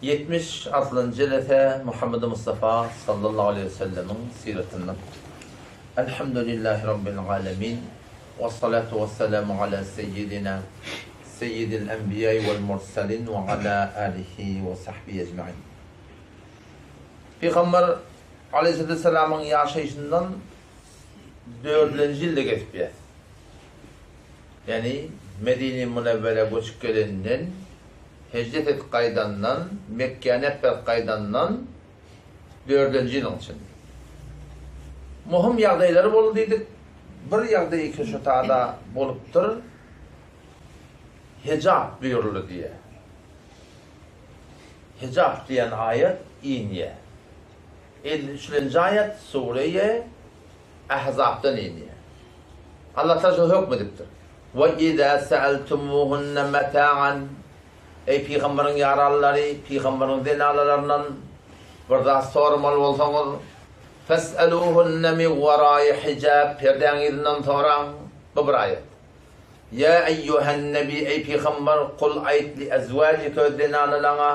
76-njy jelese Muhammedi Mustafa sallallahu aleýhi we sellemiň syratyndan. Elhamdülillahi Rabbil alemin. Wessalatu wessalamu ala seýýidina seýýidil enbiýai wel murselin we ala alihi we sahbihi ecmain. Pygamber aleýhissalatu wesselamyň ýaşaýşyndan dördülenji ýylda gezipýär. Ýagny Medine-i Münewwerä göçüp geleninden, hejret edip gaýdandan, Mekgäni äpberip gaýdandan dördünji ýylyň içinde. Möhüm ýagdaýlary boldy diýdik. Bir ýagdaý iki şu tada bolupdyr. Hijap buýruldy diýýär. Hijap diýen aýat inýär. 53-lenji aýat sure-i Ahzapdan inýär. Allah Tagala şo hökm edipdir. We izâ se'eltumûhunne metâ'an Eý pygamberiň ýaranlary, pygamberiň zenanalaryndan bir zat soramaly bolsaňyz, fes'elûhunne min werâi hijâb perdäň yzyndan soraň. Bu bir aýat. Ýa eýýuhen nebi eý pygamber kul aýt li ezwâjike öz zenanalaňa,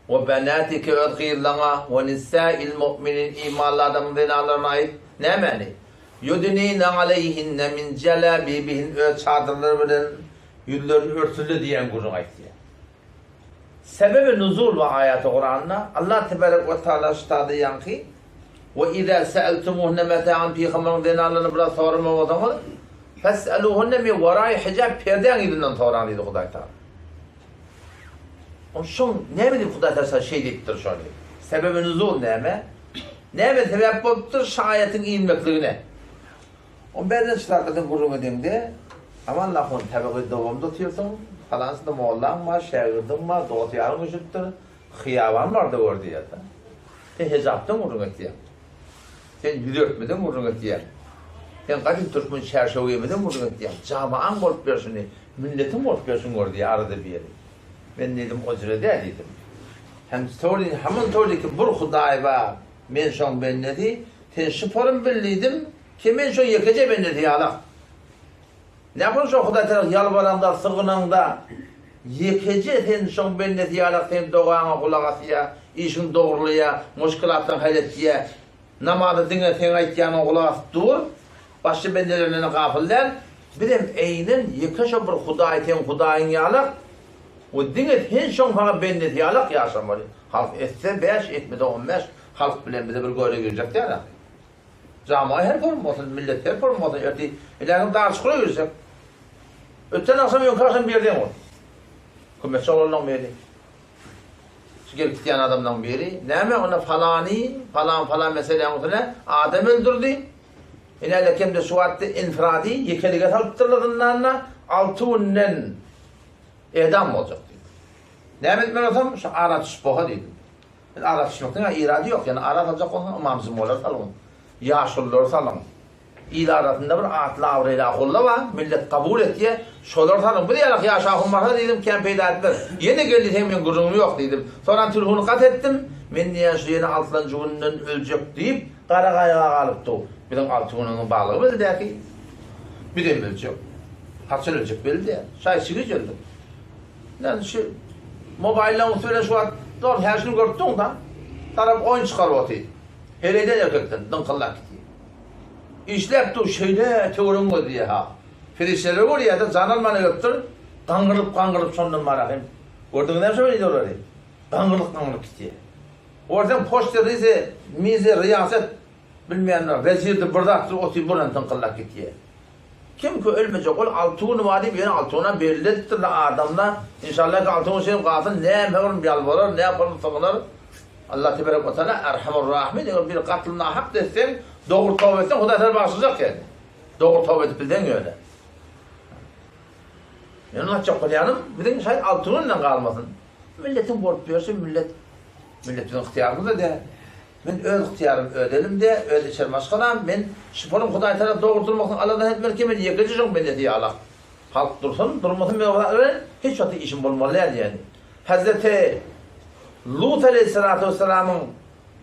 We benatike öz gyzlaňa, we nisâil mu'minin imanly adamyň zenanlaryna aýt, nämäni? Ýudnine aleýhinne min jelabibihin öz çadyrlary bilen ýüzlerini örtünle diýen gürrüň aýtýar. Sebebi nuzul we aýaty Kuranda Allah tebarek we taala şytada ýaňky We izâ se'eltumuhunne meta'an pygamberiň zenanlaryna bir zat soramaly bolsaňyz, fes'eluhunne min wara'i hijab perdäň yzyndan soraň diýdi Hudaý Tagala. Onsoň näme diýip Hudaý Tagala şeý diýipdir şony? Sebebi nuzul näme? Näme sebäp bolupdyr şu aýatyň inmekligine? On bärden çykarkadan gürrüň edeňde, Aman ahun tebigy dowamda otyrsyň, palansynda mollaň bar, şägirdiň bar, dost-ýaryň üýşüpdir, hyýaban bar-da gör diýýär-de. Sen hejapdan gürrüň etýäň. Sen ýüz örtmeden gürrüň etýäň. Sen gadym türkmen çärşew geýmeden gürrüň etýäň. Jamaň bolup ýörşüni, milletiň bolup ýörşüni gör diýýär arada biri. Men diýdim, o jüre däl diýdim. Hem sori, haman sori ki bir Hudaý bar, men şoň bendesi, sen şu porun bil diýdim, ki men şoň ýekeje bendesi ýalak. Näpon şo Hudaý tarap ýalbaraňda, sygynaňda, ýekeje sen şoň bendesi ýalak seň dogaňa gulak asýa, işiňi dogrulaýa, muşkilatlaryňy hal etýä, namazy diňe seň aýtýanyňa gulak asyp dur, başga bendelerinden gapyl däl, bizem eýnen ýeke şo bir Hudaý seň Hudaýyň ýalak we diňe sen şoň saňa bendesi ýalak ýaşamaly. Halk etse bäş, etmese on bäş, halk bilen bize bir göre girjek däl ahyry. Jama her form bolsun, millet her form bolsun, ertir ilähim dar çukura girsek. Öten agşam, öňki agşam bir ýerden bol. Kömekçi oglanlaň biri. Şu gelip gitýän adamlaň biri. Näme onda falany, falan falan meseläň üstüne adam öldürdi. Ine lekemde şu wagtda infradi ýekelige salypdyrlar zyndanda 6 günden edam boljak diýdi. Näme etmeli bolsam şu ara düşüp boha diýdim. Biz ara düşmekden ýa irady ýok. Ýöne ara saljak bolsaň ymam jumgalary salyň. Ýaşululary salyň. Il arasynda bir atly-abraýly ahulla bar, millet kabul etýär, şolary salyň. Biz ýalak ýaş ahun barsa diýdim, kän peýda etmez. Ýene gel diýseň meň gürrüňim ýok diýdim. Soňram telefony gat etdim. Men diýýän şu ýene altynjy günden öljek diýip, gara gaýga galypdy. Biziň alty günümiziň barlygy belli däki. Bizem öljek. Haçan öljek belli däl. Şaý içi öldük. Ýani şu mobaýllaň üsti bilen şu wagt dogry her şuny görüp duň da. Tarap oýun çykaryp otyr. Heleýden erkekden dyňkyldap gitýär. Işläp dur şeýle töweregiňi gözleýär ha. Perişdeler görýär-de jan almana gelipdir. Gaňrylyp gaňrylyp şondan bara hem. Gördüňiz näme şo wideolary? Gaňrylyp gaňrylyp gitýär. Görseň poçta rize mize riýaset bilmeýänler wezirdir bir zatdyr otyr buran dyňkyldap gitýär. Kim ki ölmejek ol alty güni bar diýip ýöne alty günam belli edipdirler adamlar inşallah ki alty gün şeýdip galsyn näme bolum ýalbarar näme bolum sygynar Allah teberek we taala erhamur rahimin eger bir gatl nahak etseň dogry toba etseň Hudaý seni bagyşlajak ýöne dogry toba edip bilseň ýöne Ýöne aýtjak bolýanym biziň şaýt alty günden galmasyn milletiň bolup ýörse millet millet biziň ygtyýarymyzda däl. Men öz ygtyýarym öz elimde, öz içeri maşgalam, men şyparym Hudaý tarap dogry durmakdan alada etmeli ki men ýekeje şoň bendesi ýalak. Halk dursun, durmasyn men o zatlar bilen hiç wagtda işim bolmaly däl diýeni. Hezreti Lut aleýhissalatu wessalamyň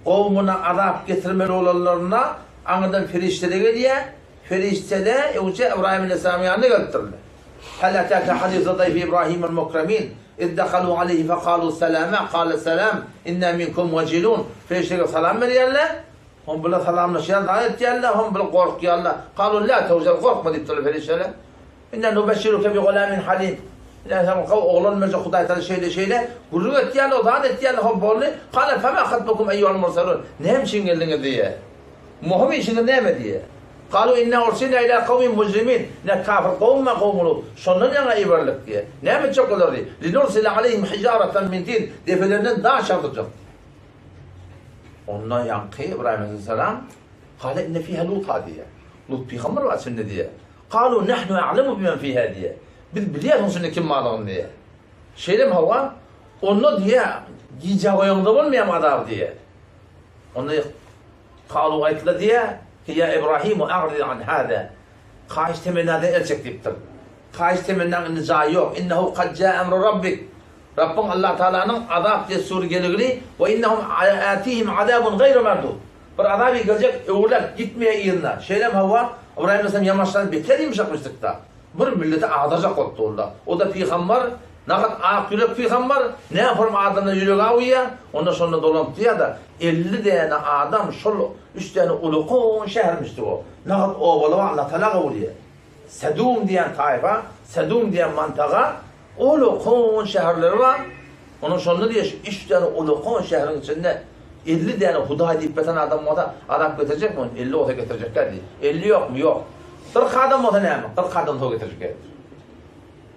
gowmuna azap getirmeli bolanlarynda aňyrdan perişdele gelýär, perişdele öňçe Ybraýym aleýhissalamyň ýanyna gelipdirler. Hel etâke hadîsu dayfi İbrahimel mukremin. Iz dehalu aleýhi fekalu selama, kale selam, inna minkum wejilun. Perişdeler salam berýärler. Hom bular salamlaşýar, zat etýärler, hom bular gorkýarlar. Kalu la tewjel, gorkma diýipdirler perişdeler. Inna nubesşiruke bi gulamin halim. Ine sen gowy oglan berjek Hudaý sana şeýle şeýle gürrüň etýärler, zat etýärler, hop boldy. Kale fema hatbukum eýýuhal mursalun. Näme üçin geldiňiz diýýär. Möhüm işiňiz näme diýýär. Kalu inna ursilna ila kawmin mujrimin. Ine kafir kowum bar kowum Lut. Şondan ýaňa iberildik diýýär. Näme etjek olar diýýär. Linursila aleýhim hijaratan min tin. Depelerinden daş ýagdyrjak. Onda ýaňky Ybraýym aleyhisselam Kale inne fiha Luta diýýär. Lut pygamber bar içinde diýýär. Kalu nahnu a'lemu bimen fiha diýýär. Biz bilýäris onuň içinde kim barlygyny diýýär. Şeýlemi hawa? Onda diýýär, gijä goýaňda bolmaýarmy azap diýýär. Onda Kalu aýtdylar diýýär, ki ýa Ibrahimu a'rid an hada. Haýyş temennadan el çek diýipdir. Haýyş temennaň indi jaýy ýok. Innehu kad jaa emru rabbik. Rabbyň Allah Tagalanyň azap dessury geligini we innehum atihim azabun gaýru merdud. Bir azap geljek, öwrüläp gitmeýär yzyna. Şeýlem hawa, Ybraýym aleyhisselam ýamaşdan beter ýumşakmyşdykda. Bir milleti agdarjak bolupdy onda. O-da pygambar, nagat ak ýürek pygambar, nähorm adamlar ýüregi awuýar, onda şonda dolanypdy ýa-da 50 däne adam şol üç däne ulukan şähermişdi o. Nagat obaly bar, Allah Tagala gowurýar. Sedum diýen taýfa, Sedum diýen mantaga Ulukan şäherleri bar. Onuň şonda diýýär, şu üç däne ulukan şäheriň içinde 50 däne Hudaý diýip beten adam bolsa, azap getirjekmi ony? 50 bolsa getirjekkä diýýär. 50 ýokmy? Ýok. 40 adam bolsa näme? 40 adam soň getirjekkä diýýär.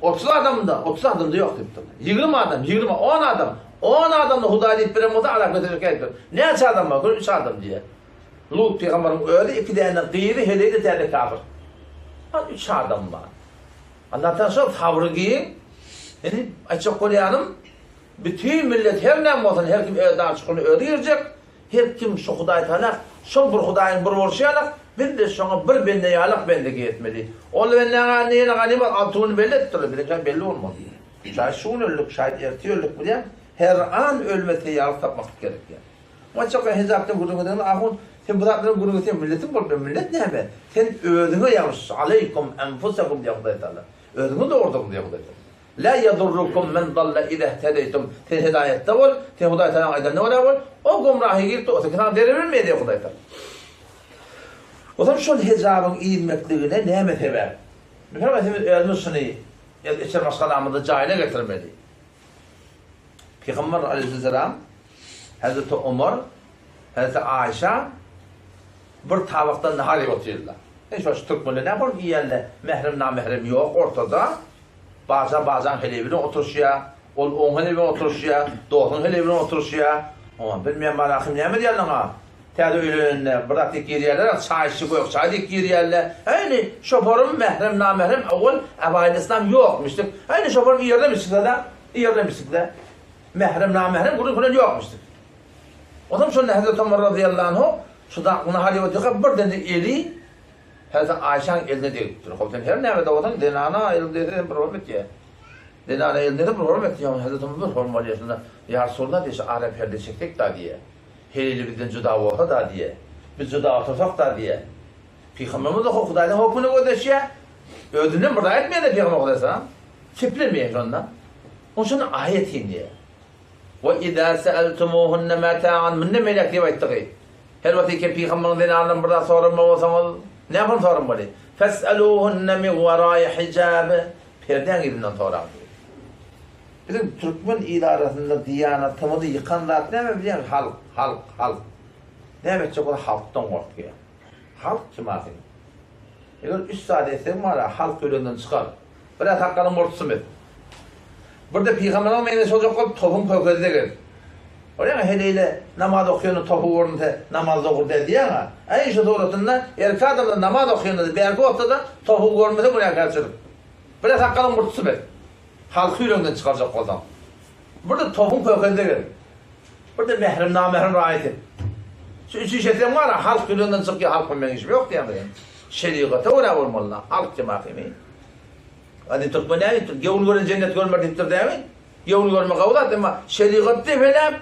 30 adam-da, 30 adam-da ýok diýipdir. 20 adam, 20, 10 adam, 10 adam-da Hudaý diýip bilen bolsa azap getirjekkä diýipdir. Näçe adam bar? Gör, 3 adam diýýär. Lut pygambaryň özi, iki däne gyzy, heleýi-de täze kafir. Ha, 3 adam bar. Allahdan şol sabry giň. Indi aýtjak bolýanym, bütin millet her näme bolsun, her kim öz dag çukuryna özi girjek, her kim şu Hudaý Tagala, şol bir Hudaýyň bir bolşy ýalak, biz-de şoňa bir bende ýalak bendegi etmeli. Ol bendäň ýene ganymat alty gün belli etdirler, biziňkä belli bolmaz. Şaýat şu gün öldük, şaýat ertir öldük bilýän, her an ölüme teýýarlyk tapmaklyk gerek diýýär. Maçaka hijapdan gürrüň edende ahun sen bu zatlaryň gürrüňi sen milletiň bolup dur millet näme sen özüňe ýalňyş aleýkum enfusekum diýýär Hudaý Taala özüňi dogrudyň diýýär Hudaý Taala la ýadurrukum men dalla izehtedeýtum sen hidaýatda bol sen Hudaý Taalaň aýdanyna görä bol o gumrahy girip dur o saňa zerer bermeýär diýýär Hudaý Taala Ozal şol hijabyň inmekligine näme sebäp? Mysal üçin biz özümiz şuny içer maşgalamyzda jaýyna getirmeli. Pygamber aleýhissalam, Hezreti Omar, Hezreti Aýşa bir tabakdan nahar iýip otyrlar. Ine şo türkmenler näme bolup iýýärler? Mährem namährem ýok ortada. Baja bajaň heleýi bilen oturyşýar, ol oň heleýi bilen oturyşýar, dostuň heleýi bilen oturyşýar. Oňa bilmeýän barahym näme diýýärler oňa? Täze öýlenende bir zat diýip girýärler, çaý içdi, gök çaý diýip girýärler. Indi şoparym mährem namährem owal abaýyl yslam ýokmuşdyk. Indi şoparym ýerlemişdik-de. Ýerlemişdik-de. Mährem, namährem gürrüň bilen ýokmuşdyk. Onsoň şonda Hezreti Omar razyýallahu anhu şu nahar iýip otyrka birden-de eli Hezreti Aýşaň eline degipdir. Hop sen her näme-de bolsaň zenana eliň degse sen bir hormat etýä. Zenana eliň degse bir hormat etýä. Hezreti Omar bir hormat bolýar şonda. Ýa Resulallah diýýär, şu ara perde çeksek-da diýýär. Helili bizden juda bolsa-da diýýär. Biz juda otursak-da diýýär. Pygamberimiz-de Hudaýdan hökmüni gözleşýär. Özünden bir zat etmeýär-de Pygamber Hudaýsalam. Seplenmeýär şonda. Onuň üçin aýat inýär. Wa iza sa'altumuhunna mata'an mundan beýläk diýip aýtdygy. Her wagt eken pygamberiň zenanyndan bir zat soranma bolsaňyz, näme üçin soranmaly? Fes'aluhunna min wara'i hijab. Perdäň yzyndan soraň diýip. Biziň türkmen il arasynda diýanatymyzy ýykan zat näme bilýäňmi? Halk, halk, halk. Näme etjek bolsa halkdan gorkýar. Halk kim ahyr? Eger üç zat etseň bar-a, halk ýüreginden çykar. Bir-ä sakgalyň murtsum et. Bir-de pygamberiň meňzeş boljak bolup, topuň kökezde gez. Bolýa-a, heleýle namaz okaýanda topu görünse, namaz dogry däl diýýäň-ä. Äý, şu suratynda erkek adamlar namaz okaýanda-da, bärki wagtda-da topugy görmese günäkärçilik. Bir-ä sakgalyň murtsum et. Halky ýüregiňden çykarjak bolsaň. Bir-de topuň kökezde gez. Bir-de mährem-namährem raýat et. Şu üç iş etseň bar-a, halk ýüregiňden çykýar, halk bilen meň işim ýok diýýäň. Şerigata görä bolmaly-da, halk jematymy. Hany türkmen näme diýipdir? Gewün gören jennet görmer diýipdir dämi? Gewün görme gowy zat, emma şerigat depeläp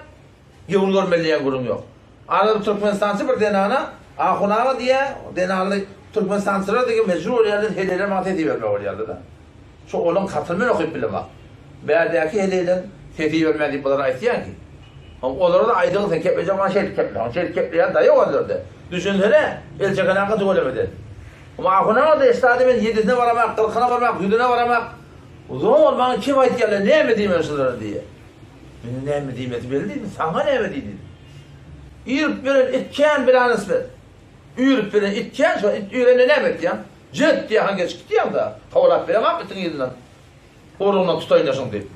gewün görmeli diýen gürrüň ýok. Arada bir türkmenistançy bir zenana Ahun aga diýýär, zenanly türkmenistançylar diýip mejbur bolýarlar, heleýler maňa ses ibermek bolýarlar-da. Şu olaň hatyny men okyp bilemok. Bärdäki heleýleň sesi bermän diýip bulara aýtýaň ki. Olara-da aýdyň sen keplejek bolsaň şeýdip keple. Şeýdip kepleýän daýaw özleride. Düşünsene, el çeken haky tüwelemeden. Ama ahunaňa-da eşdady men ýedisine baramak, kyrkyna barmak, ýüzüne baramak. Zor maňa kim aýtýarlar näme diýmeli şulara diýýär. Mende näme diýmesi belli diýdim, saňa näme diý diýdim. Üýrüp beren it kän bilen islet. Üýrüp beren it kän şo it üýrende näme etýäň? Jet diýýäň geçip gitýäň-da. Kowalap bereňok itiň yzyndan. Gurrugyndan tutaýyn-da şuny diýip.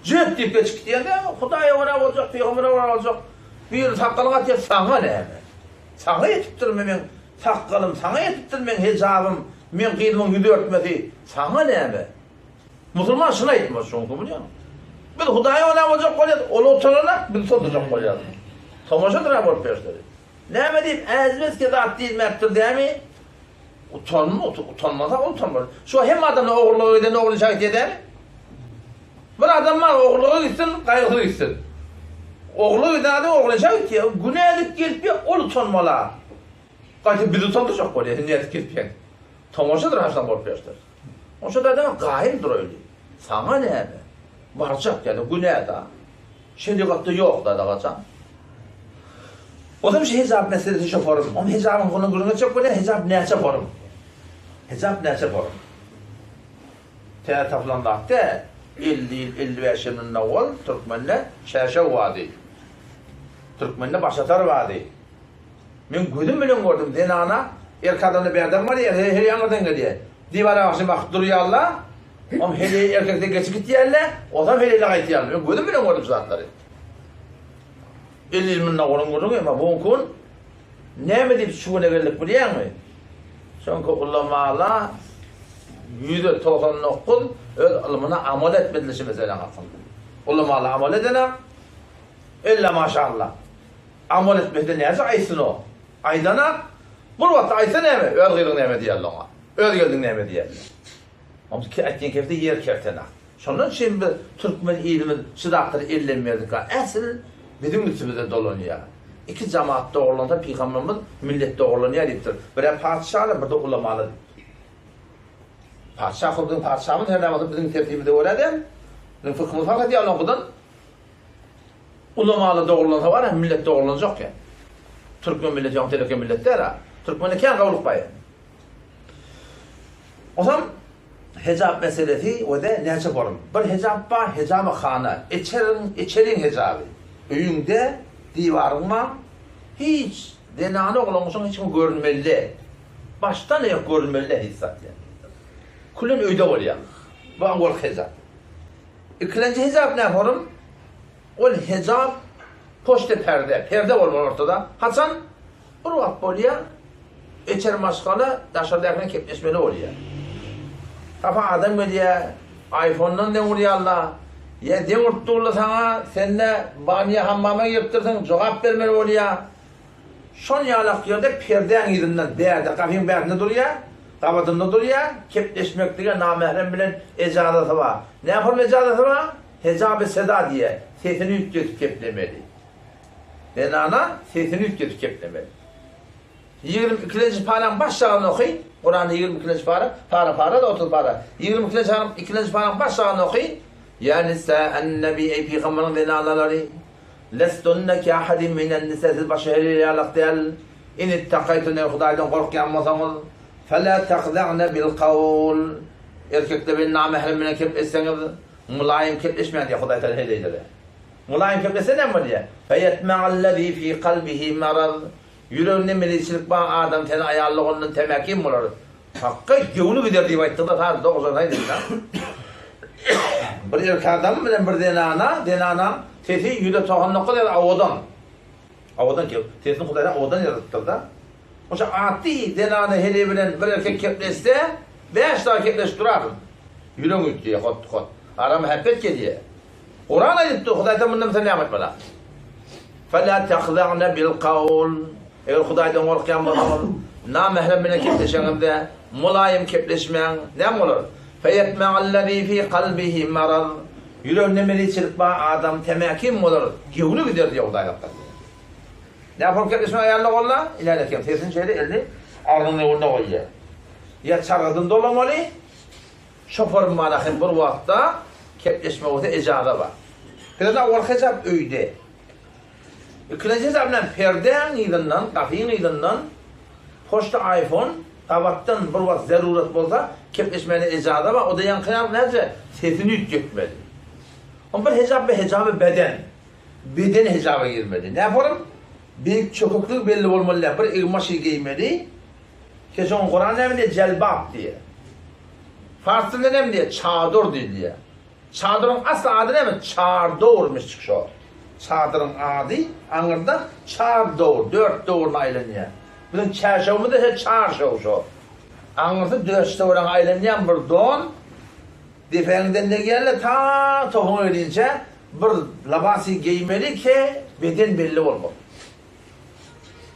Jet diýip geçip gidýän-de, Hudaýa görä boljak, pygambere görä boljak. Biri sakgalyňy atýar, saňa näme? Saňa ýetipdirmi meň sakgalym, saňa ýetipdir meň hijabym, meň gyzymyň ýüz örtmesi, saňa näme? Musulman şuny aýtmaz, şoňky bilýäňmi? Biz Hudaýa görä boljak bolýas, ol utananak, biz utandyrjak bolýas. Tomaşadyr-a bolup ýörseler. Näme diýip, äzmezki zat diýilmäpdir dämi? Utanma, utanmasa ol utanmaz. Şu hemme adamlar ogurlyga gidende ogurlyk şaýat edämi? Bir adam bar ogurlyga gitsin, gaýgysyz gitsin. Ogurlyga giden adam ogurlyk şaýat etýär. Günä edip gelip ýa ol utanmala. Gaýta bizi utandyrjak bolýar, sen nädip gelip ýaň. Tomaşadyr haşlam bolup ýörse. Oşa da adam gaýym duraýly. Saňa näme? Barjak ýa-da günä da. Şerigatda ýok da dagaçan. Ozam şu hijap meselesi şu forum. Om hijabyň gürrüň gürrüň etjek bolýar, hijap näçe forum? Hijap näçe forum? Täze tapylan zat däl. 50 ýyl, 55 ýyl mundan owal türkmende çärşew bardy. Türkmende başatar bardy. Men gözüm bilen gördüm, zenana erkek adamda bärden barýar, her her ýaňyrdan gelýär. Diwara garşy bakyp durýarlar. Om heleý erkekden geçip gitýärler, ozam heleýle gaýtýarlar. Men gözüm bilen gördüm şu zatlary. 50 ýyl mundan owal gürrüňi, emma bu gün näme diýip şu güne geldik bilýäňmi? Çünki ulamala 199 öz ylmyna amal etmediler şu meseläň hakynda. Ulamala amal edene ella maşallah. Amal etmese näce aýtsyn o? Aýdana bir wagtda aýtsa näme, öz gyzyň näme diýerler oňa? Öz gelniň näme diýerler? Onda ki aýtýan kerte ýer kertenak. Şondan üçin biz türkmen ilimiz şu zatlary ellenmezlik-a äsl biziň üstümize dolanýar. Iki jamaat dogrulansa pygamberimiz millet dogrulanýar diýipdir. Birä patyşalar, birde ulamalar diýipdir. Patyşa hol biziň patyşamyz her näme bolsa biziň tertibimize görä däl. Biziň fykhymyz fark edýär onuňkydan. Ulamalar dogrulansa bar-a, millet dogrulanjak ýa. Türkmen milleti ýoň teleke millet däl-a. Türkmende kän gowluk bar ýa. Onsoň hejap meselesi we-de näçe form. Bir hejap bar, hejaby hana, içeriň, içeriň hejaby. Öýüňde diwaryň bar, hiç zenany oglangyşyň hiç kim görünmeli däl. Başdan aýak görünmeli däl hiç zat ýa. Külen öýde bolýar. Bu owalky hejap. Ikilenji hejap nä form? Ol hejap poçta perde, perde bolmaly ortada. Haçan? Bir wagt bolýar, içeri maşgala daşardaky bilen kepleşmeli bolýar. Gapa adam gelýär, aýfondan deň urýarlar. Ýa deň urup durlar saňa, sende banýa hammama giripdirsiň, jogap bermeli bolýar. Şol ýalak ýerde perdäň yzyndan, bärde, gapyň bärsinde durýar, gabadynda durýar, kepleşmeklige namährem bilen ejazasy bar. Nähili ejazasy bar? Hejaby seda diýýär, sesini üýtgedip geplemeli. Zenana sesini üýtgedip geplemeli. Ýigrimi ikilenji paraň baş jagyny oky, Kuranda ýigrimi ikilenji para, para para-da 30 para. Ýigrimi ikilenji ikilenji paraň baş jagyny oky, Ýa nisa'an-nebi, eý pygamberiň zenanalary, Lestunne ke ahadin minen nisa, siz başga her ýalak däl, in ittakaýtun, eger Hudaýdan gorkýan bolsaňyz, fela tahza'ne bil kawl, erkekler bilen namährem bilen kepleşseňiz, mylaýym kepleşmäň diýýär Hudaý Tagala heleýlere. Mylaýym kepleşse näme bolýar? Feýetme'allezî fî kalbihi maraz, ýüreginde meliçilik bar adam seni aýallygyndan temäkim bolar. Hakga göwni gider diýip aýtdyňda saz dogrudan aýdylsa. Bir erkek adam bilen bir zenana, zenanaň sesi 199 ýaly owadan. Owadan ki, sesini Hudaý owadan ýaradypdyr-da. Oşa atdy zenana heleý bilen bir erkek kepleşse, 5 dagy kepleşip duraryn. Ýüregiň üýtgeýär hot-hot. Arama häpet gelýär. Kuran aýdypdyr, Hudaýdan mundan beter näme aýtmaly? Fela tahza'na bil kawl. Eger Hudaýdan gorkýan bolsaňyz, namährem bilen kepleşeňizde, mylaýym kepleşmäň, näme bolar? Feýetme'allezî fî kalbihi maraz. Ýüreginde meliçilik bar adam temäkim bolar, göwni gider diýýär Hudaý hakda. Näme bolup kepleşmek aýalyna golla? Ilerletýän sesini şeýle elini agzynyň öňünde goýýar. Ýa çargadyny dolamaly, Şoparym mana hem bir wagtda. Kepleşme bolsa ejaza bar. Perde owal hejap öýde. Ikilenji hejap bilen perdäň yzyndan, gapyň yzyndan poçta iPhone gabatdan bir wagt zerurat bolsa kepleşmäne ejaza bar. O-da ýaňky ýaly näce sesini üýtgetmeli. Oň bir hejap bir hejaby beden. Beden hejaba girmeli. Näporum? Beýik çökekligi belli bolmaly däl. Bir egin-başy geýmeli. Keşoň Kuran näme diýýär? Jelbap diýýär. Pars dilinde näme diýýär? Çadur diýilýär. Çadyryň asly ady näme? Çardowrmyş şo. Çadyryň ady aňyrda çardowr, dört döwrüne aýlanýar. Biziň çärşewimiz-de şo çarşew şo. Aňyrsy dört töweregiňe aýlanýan bir don, depäňden degýärler ta topuňa gelinçä bir labasy geýmeli ki beden belli bolmaly.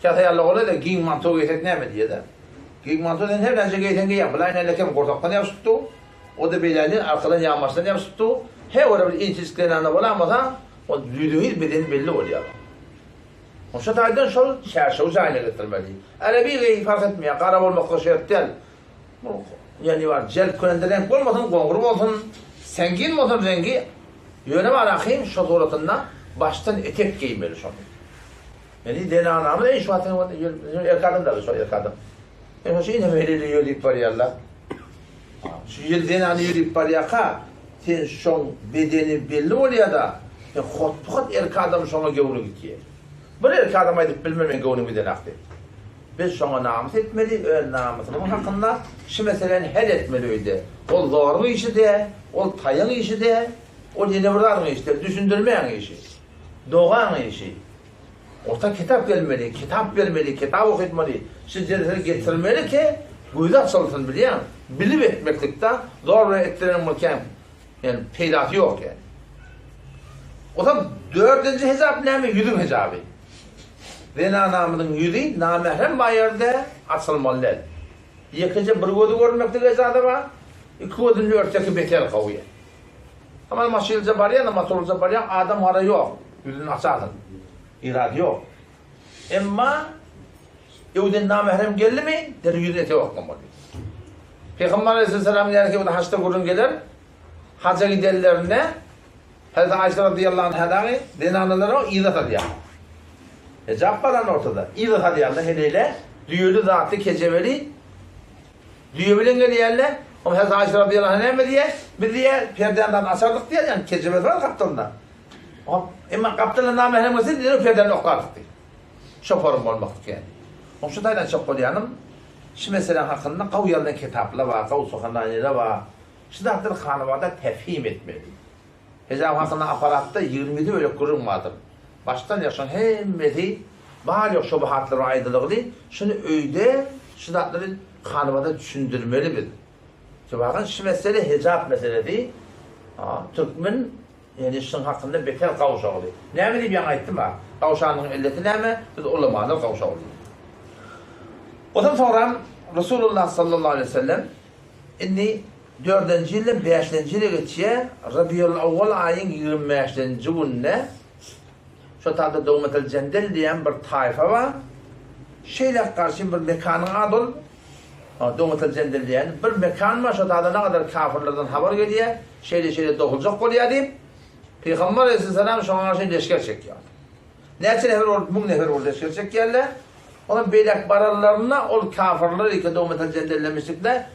Käte ýaly bolýa-da, giň manto geýsek näme diýýä-de. Giň manto sen her näçe geýseň geýýäň, bulaý nälekem gursakdan ýapyşyp dur, o-da beýläni arkadan ýanbaşdan ýapyşyp dur. Her bir bir inçejik zenana bolamasa, ol ýüzüňiz bedeni belli bolýar. Şo taýdan şol çärşewi jaýyna getirmeli. Ärebi geý fark etmeýär, gara bolmaklygy şert däl. Ýani bar, jelp könende reňk bolmasyn, goňur bolsun, sengin bolsun reňgi, ýöne bar ahym şo suratynda başdan etek geýmeli şony. Ýani zenanamyz eý şu wagt erkek adam da şo erkek adam. Ýa şo ine weleli ýörüp barýarlar. Şu ýyl zenany ýörüp barýarka, sen şoň bedeni belli bolýar-da, sen hotpot erkek adam şoňa göwni gitýär. Bir erkek adam aýdyp bilmer men göwnüm gidenak diýip. Biz şoňa namys etmeli, öz namysymyzyň hakynda şu meseläni hal etmeli öýde. Ol zoruň işi däl, ol taýyň işi däl, ol ýene bir zadyň işi däl, düşündirmäň işi. Dogaň işi. Orta kitap gelmeli, kitap bermeli, kitap okytmaly, şu jelseleri getirmeli ki, gözi açylsyn bilýäň. Bilip etmeklikde zor bilen etdireniň bir kän ýani peýdasy ýok ýani. Onsoň dördünji hejap näme? Ýüzüň hejaby. Zenanamyzyň ýüzi namährem bar ýerde açylmaly däl. Ýekeje bir gözi görünmeklik ejaza bar, iki gözüni örtseki beter gowy. Aman maşylja barýan, motorlyja barýan adam gara ýok. Ýüzüni açarsyň. Irady ýok. Emma öwden namährem geldimi, derrew ýüzüni etek oklamaly. Pygamber aleyhisselam ýaly ki haçda gürrüň geler. Haja gidenlerinde Hazreti Aýşe radiyallahu anha dagy zenanalara yza salýar. Hijap baran ortada. Yza salýarlar heleýle, düýeli zatly kejebeli düýe bilen gelýärler. Oň Hazreti Aýşe radiyallahu anha näme diýýär? Biz diýýär, perdäni zat açardyk diýýär, ýani kejebesi bar gapdalynda. Hop, emma gapdalynda namährem gelse, derrew perdäni oklardyk diýýär. Şoparym bolmaklyk ýani. Oň şu taýdan çok bolýanym, şu mesele hakynda gawy ýazylan kitaplar bar, gawy suhananiler bar. Şu zatlary hanabada tefhim etmeli. Hejap hakynda apparatda 27 bölek gürrüň bardyr. Başdan ýa şoň hemmesi bar ýok şobahatlar aýdylygly, şuny öýde şu zatlary hanabada düşündirmeli biz. Sebäbi şu mesele hejap meselesi türkmen ýani şuň hakynda beter gawşagly. Näme diýip ýaňy aýtdym-a? Gawşanlygyň illeti näme? Biz ulamalar gawşagly. Ondan soňra Resulullah sallallahu aleyhi ve sellem Indi dördünji ýyldan bäşinji ýyla geçýär. Rabiul-awwal aýyň 25-nji gününe şo taýda Dowmatul-Jendel diýen bir taýfa bar. Şeýle garşy bir mekanyň ady ol. Dowmatul-Jendel diýen bir mekan bar, şo taýda nägadar kafirlerden habar gelýär, şeýle-şeýle doguljak bolýar diýip, Pygamber aleyhisselam şoňa garşy leşger çekýär. Näçe nefer bolup, müň nefer bolup leşger çekýärler. Olam beýläk baranlarynda ol kafirler iki dowmatal jendellemişlikde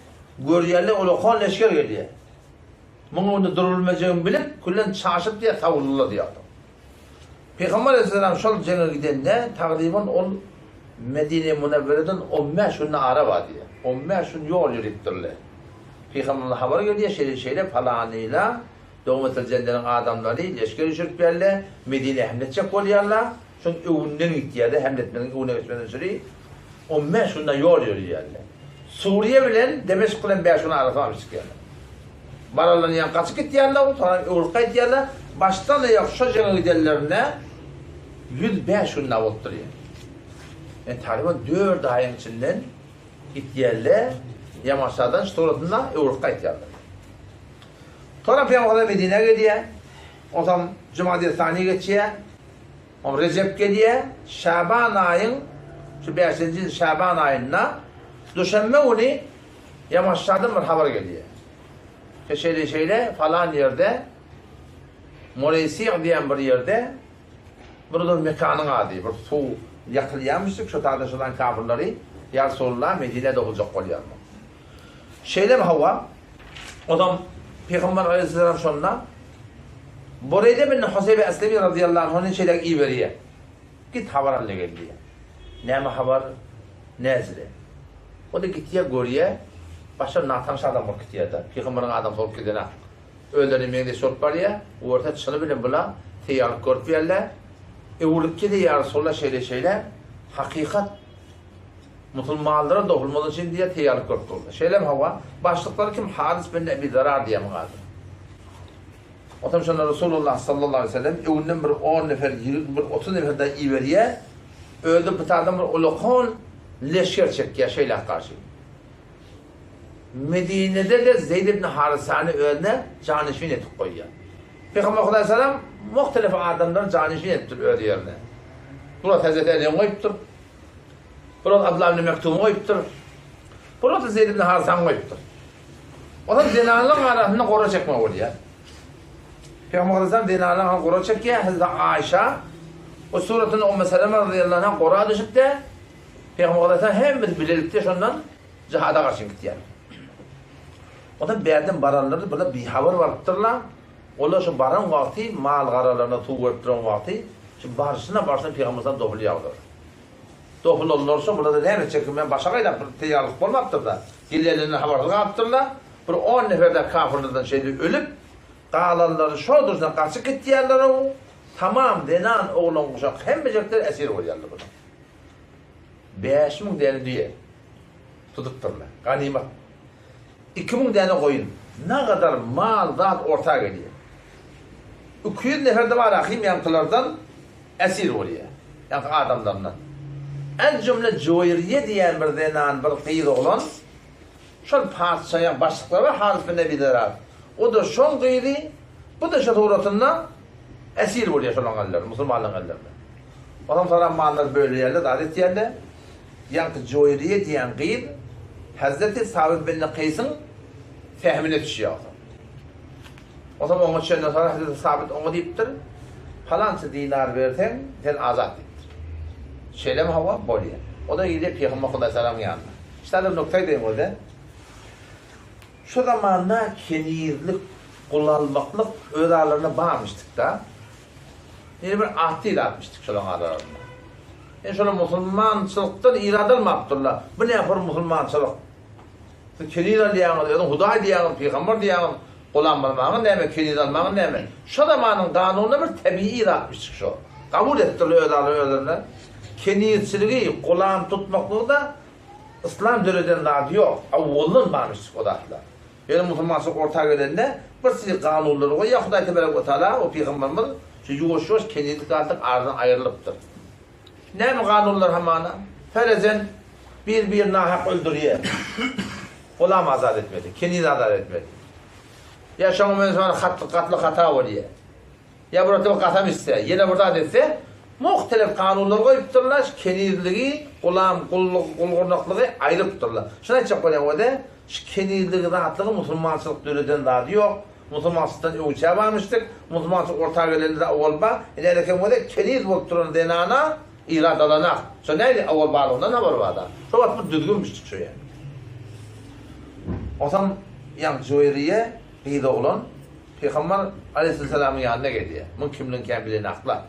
görýärler, ulakan leşger gelýär. Muň öňünde durulmajagyn bilip, küllen çaşyp diýýär, sawrullar diýýär. Pygamber aleyhisselam şol jeňe gidende, tagryban ol Medine-i Münewwereden on bäş günde ara bar diýýär. On bäş gün ýol ýörüpdirler. Pygamberden habar gelýär, şeýle-şeýle palanyla Dowmatyl Jendeliň adamlary leşger üýşürip geldi, Medinä hemle etjek bolýarlar. Şoň öňünden gitýärler, hemle etmeziň öňüne geçmeden süri on bäş günde ýol ýörýärler. Suriýe bilen Demeşk bilen bäş gün arasy barmyş çykýarlar. Bararlaryndan ýaňy gaçyp gitýärler, soňra öwrülip gaýtýarlar. Başdan aýak şo jeňe gidenlerinde 105 gün bolup durýar. Yani talyban 4 aýyň içinden gitýärler, Ýamaşadan suratynda öwrülip gaýtýarlar. Soňra Pygamberimiz Medinä gelýär. Onsoň Jumadiýa Sani geçýär. Oň Rejep gelýär. Şaban aýyň şu bäşinji Şaban aýynda duşenbe güni Ýamaşşadan bir habar gelýär. Şeýle şeýle falan ýerde. Mureýsig diýen bir ýerde bir dur mekanyň ady, bir suw ýatylýarmyşdyk, şo taýda şodan kafyrlary ýa Resulullah Medinä doguljak bolýarmyş. Şeýlemi hawa? Onam Pygamber aleyhisselam şonda Bureýde bin Huseýbe Eslemi razyýallahu anhuny şeýle iberýär. Git habar al-da gel diýýär. Näme habar? Näzire. O-da gitýär, görýär, başga natanyş adam bolup gitýär-de. Pygamberiň adamsy bolup gidenak. Özlerine meňzeş bolup barýar. Görse, çyny bilen bula teýýarlyk görüp ýörler. Öwrülip gidýär, Ýa Resulallah, şeýle-şeýle, hakykat musulmanlara dogulmaz üçin diýýär, teýýarlyk görüp durlar. Şeýlemi hawa? Başlyklary kim? Haris bin Ebi Zarar diýýär muň ady. Onsoň şonda Resulullah sallallahu aleýhi we sellem öňünden bir on nefer, 20, bir 30 nefer dagy iberýär. Özi bu taýdan bir ulakan leşger çekýär şeýläk garşy. Medinede-de Zeýd ibn Harisany özüne janyşin edip goýýar. Pygamber Hudaý salam muhtelif adamlary janyşin edipdir öz ýerine. Bular Hezreti Elini goýupdyr. Bular Abdullah ibn Mektumy goýupdyr. Bular Zeýd ibn Harisany goýupdyr. Olar zenanlaryň arasynda gora çekme bolýar. Pygamber Aleyhisselam zenanlaryň arasynda gora çekýär. Hazreti Aýşa o suratynda Ummu Seleme radıyallahu anha gora düşüp-de Pygamber Aleyhisselam hemmesi bilelikde şondan jihada garşy gitýär. Odan bärden baranlar bular bihabar barypdyrlar. Olar şu baran wagty mal garalaryna suw berip duran wagty şu barşyna barşyna Pygamber Aleyhisselam dopul ýagdyr. Dogulanlar şo bularda näme çekilmän başa gaýdap bir teýýarlyk bolmapdyr-da. Gelýänlerinden habarsyz galypdyrlar. Bir on nefer-de kafyrlardan şeýle ölüp, galanlary şo durşuna gaçyp gitýärler-ow, tamam zenan, oglan-uşak hemmejekler esir bolýarlar bular. 5000 däne düýe tutupdyrlar, ganymat. 2000 däne goýun, nagadar mal zat orta gelýär. 200 nefer-de bar ahym ýaňkylardan Esir bolýar. Ýaňky adamlaryndan. El jümle Juweýriýe diýen bir zenan, bir gyz oglan, şol patyşaýaň başlyklary bar, Haris bin Ebi Zerar. O-da şoň gyzy, bu-da şo suratynda esir bolýar şolaň ellerinde, musulmanlaryň ellerinde. Onsoň soram mallary bölýärler, zat etýärler. Ýaňky Juweýriýe diýen gyz Hezreti Sabit bin Kaýsyň sähmine düşýär onsoň. Onsoň oňa çenden soňra Hezreti Sabyt oňa diýipdir, Palança dinar berseň, sen azat diýipdir. Şeýlemi hawa, bolýa. O-da gidýär Pygamber Hudaý salamyň ýanyna. Şeýle bir nokta aýdaýyn bolýa. Şo zamanda kenizlik, gul almaklyk öz aralarynda barmyşdyk-da. Ýene bir atly zatmyşdyk şolaryň aralarynda. Ýöne şolar musulmançylykdan irad almapdyrlar. Bu nähur musulmançylyk? Siz keniz alýaňyz, özüň Hudaý diýýäňiz, pygamber diýýäňiz, gulam bolmagyň näme, keniz almagyň näme? Şo zamanyň kanunynda bir tebigy zatmyşjyk şo. Kabul etdirler öz özlerine. Kenizçiligi, gulam tutmaklygy-da yslam döreden zady ýok. Awwaldan barmyşjyk o zatlar. Ýöne musulmançylyk orta gelende bir sili kanunlary goýýar Hudaý tebarek we taala we pygamberimiz şu ýuwaş-ýuwaş kenizlik zatlyk aradan aýrylypdyr. Näme kanunlar hamana? Ferezen bir bir nahak öldürýär. Gulam azat etmeli, keniz azat etmeli. Ýa şoňa men sonra hatly gatly hata bolýar. Ýa bir oturyp kasam içse, ýene bir zat etse, muhtelif kanunlar goýupdyrlar, kenizligi, gulam, gulluk, gulgurnaklygy aýrypdyrlar. Şuny aýtjak bolýan wede, şu kenizligi zatlygy musulmançylyk döreden zady ýok. Musulmançylykdan öňçä barmyşdyk. Musulmançylyk orta gelende-de owal bar. Indi äleken bolsa keniz bolup duran zenana irad alanak. Şo nähili owal barlygyndan habary bar-da. Şo wagt bir düzgünmişdik şo ýa. Onsoň ýaňky Juweýriýe gyz oglan Pygamber aleýhissalamyň ýanyna gelýär. Muň kimligini kän bilenaklar.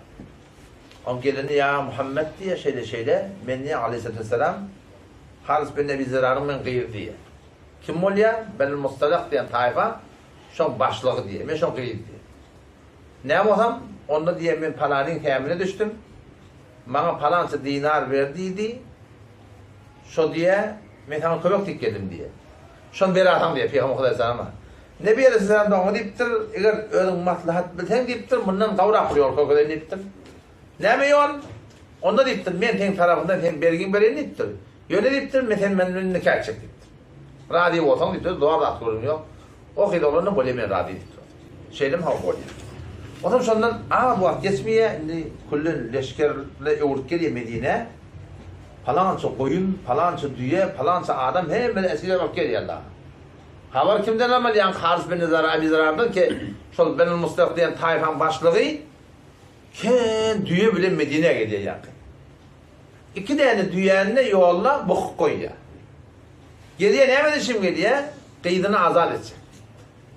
Oň gelende ýa Muhammet diýýär, şeýle-şeýle, men diýýär aleýhissalam Haris bin Ebi Zeraryň men gyzy diýýär. Kim bolýar? Benil Mustalak diýen taýfa şoň başlygy diýýär. Men şoň gyzy diýýär. Näme bolsam, onda diýýär, men palanyň sämine düşdüm. Maňa palança dinar ber diýdi. Şo diýýär, men saňa kömek diýip geldim diýýär. Şony berersiň diýýär Pygamber Hudaý salama. Nebi aleýhissalam da oňa diýipdir, eger özüň maslahat bilseň diýipdir, mundan gowrak bir ýol görkezeýin diýipdir. Näme ýol? Onda diýipdir, men seň tarapyňdan seň bergiňi bereýin diýipdir. Ýöne diýipdir, men sen meniň bilen nika etjek diýipdir. Razy bolsaň diýipdir, zor zat gürrüň ýok. O gyz oglanda bolýa men razy diýipdir. Şeýlemi hawa bolýa. Onsoň şondan az wagt geçmeýär, indi küllen leşgerle öwrüp gelýär Medinä. Palança goýun, palança düýe, palança adam hemmesi esir bolup gelýärler. Habar kimden almaly? Ýaňky Haris bin Zara Abi Zerardan ki, şol Benul Mustalyk diýen taýfaň başlygy kän düýe bilen Medinä gelýär ýaňky. Iki däne düýäni-de ýolda bukup goýýar. Gelýär näme edişim gelýär? Gyzyny azat etjek.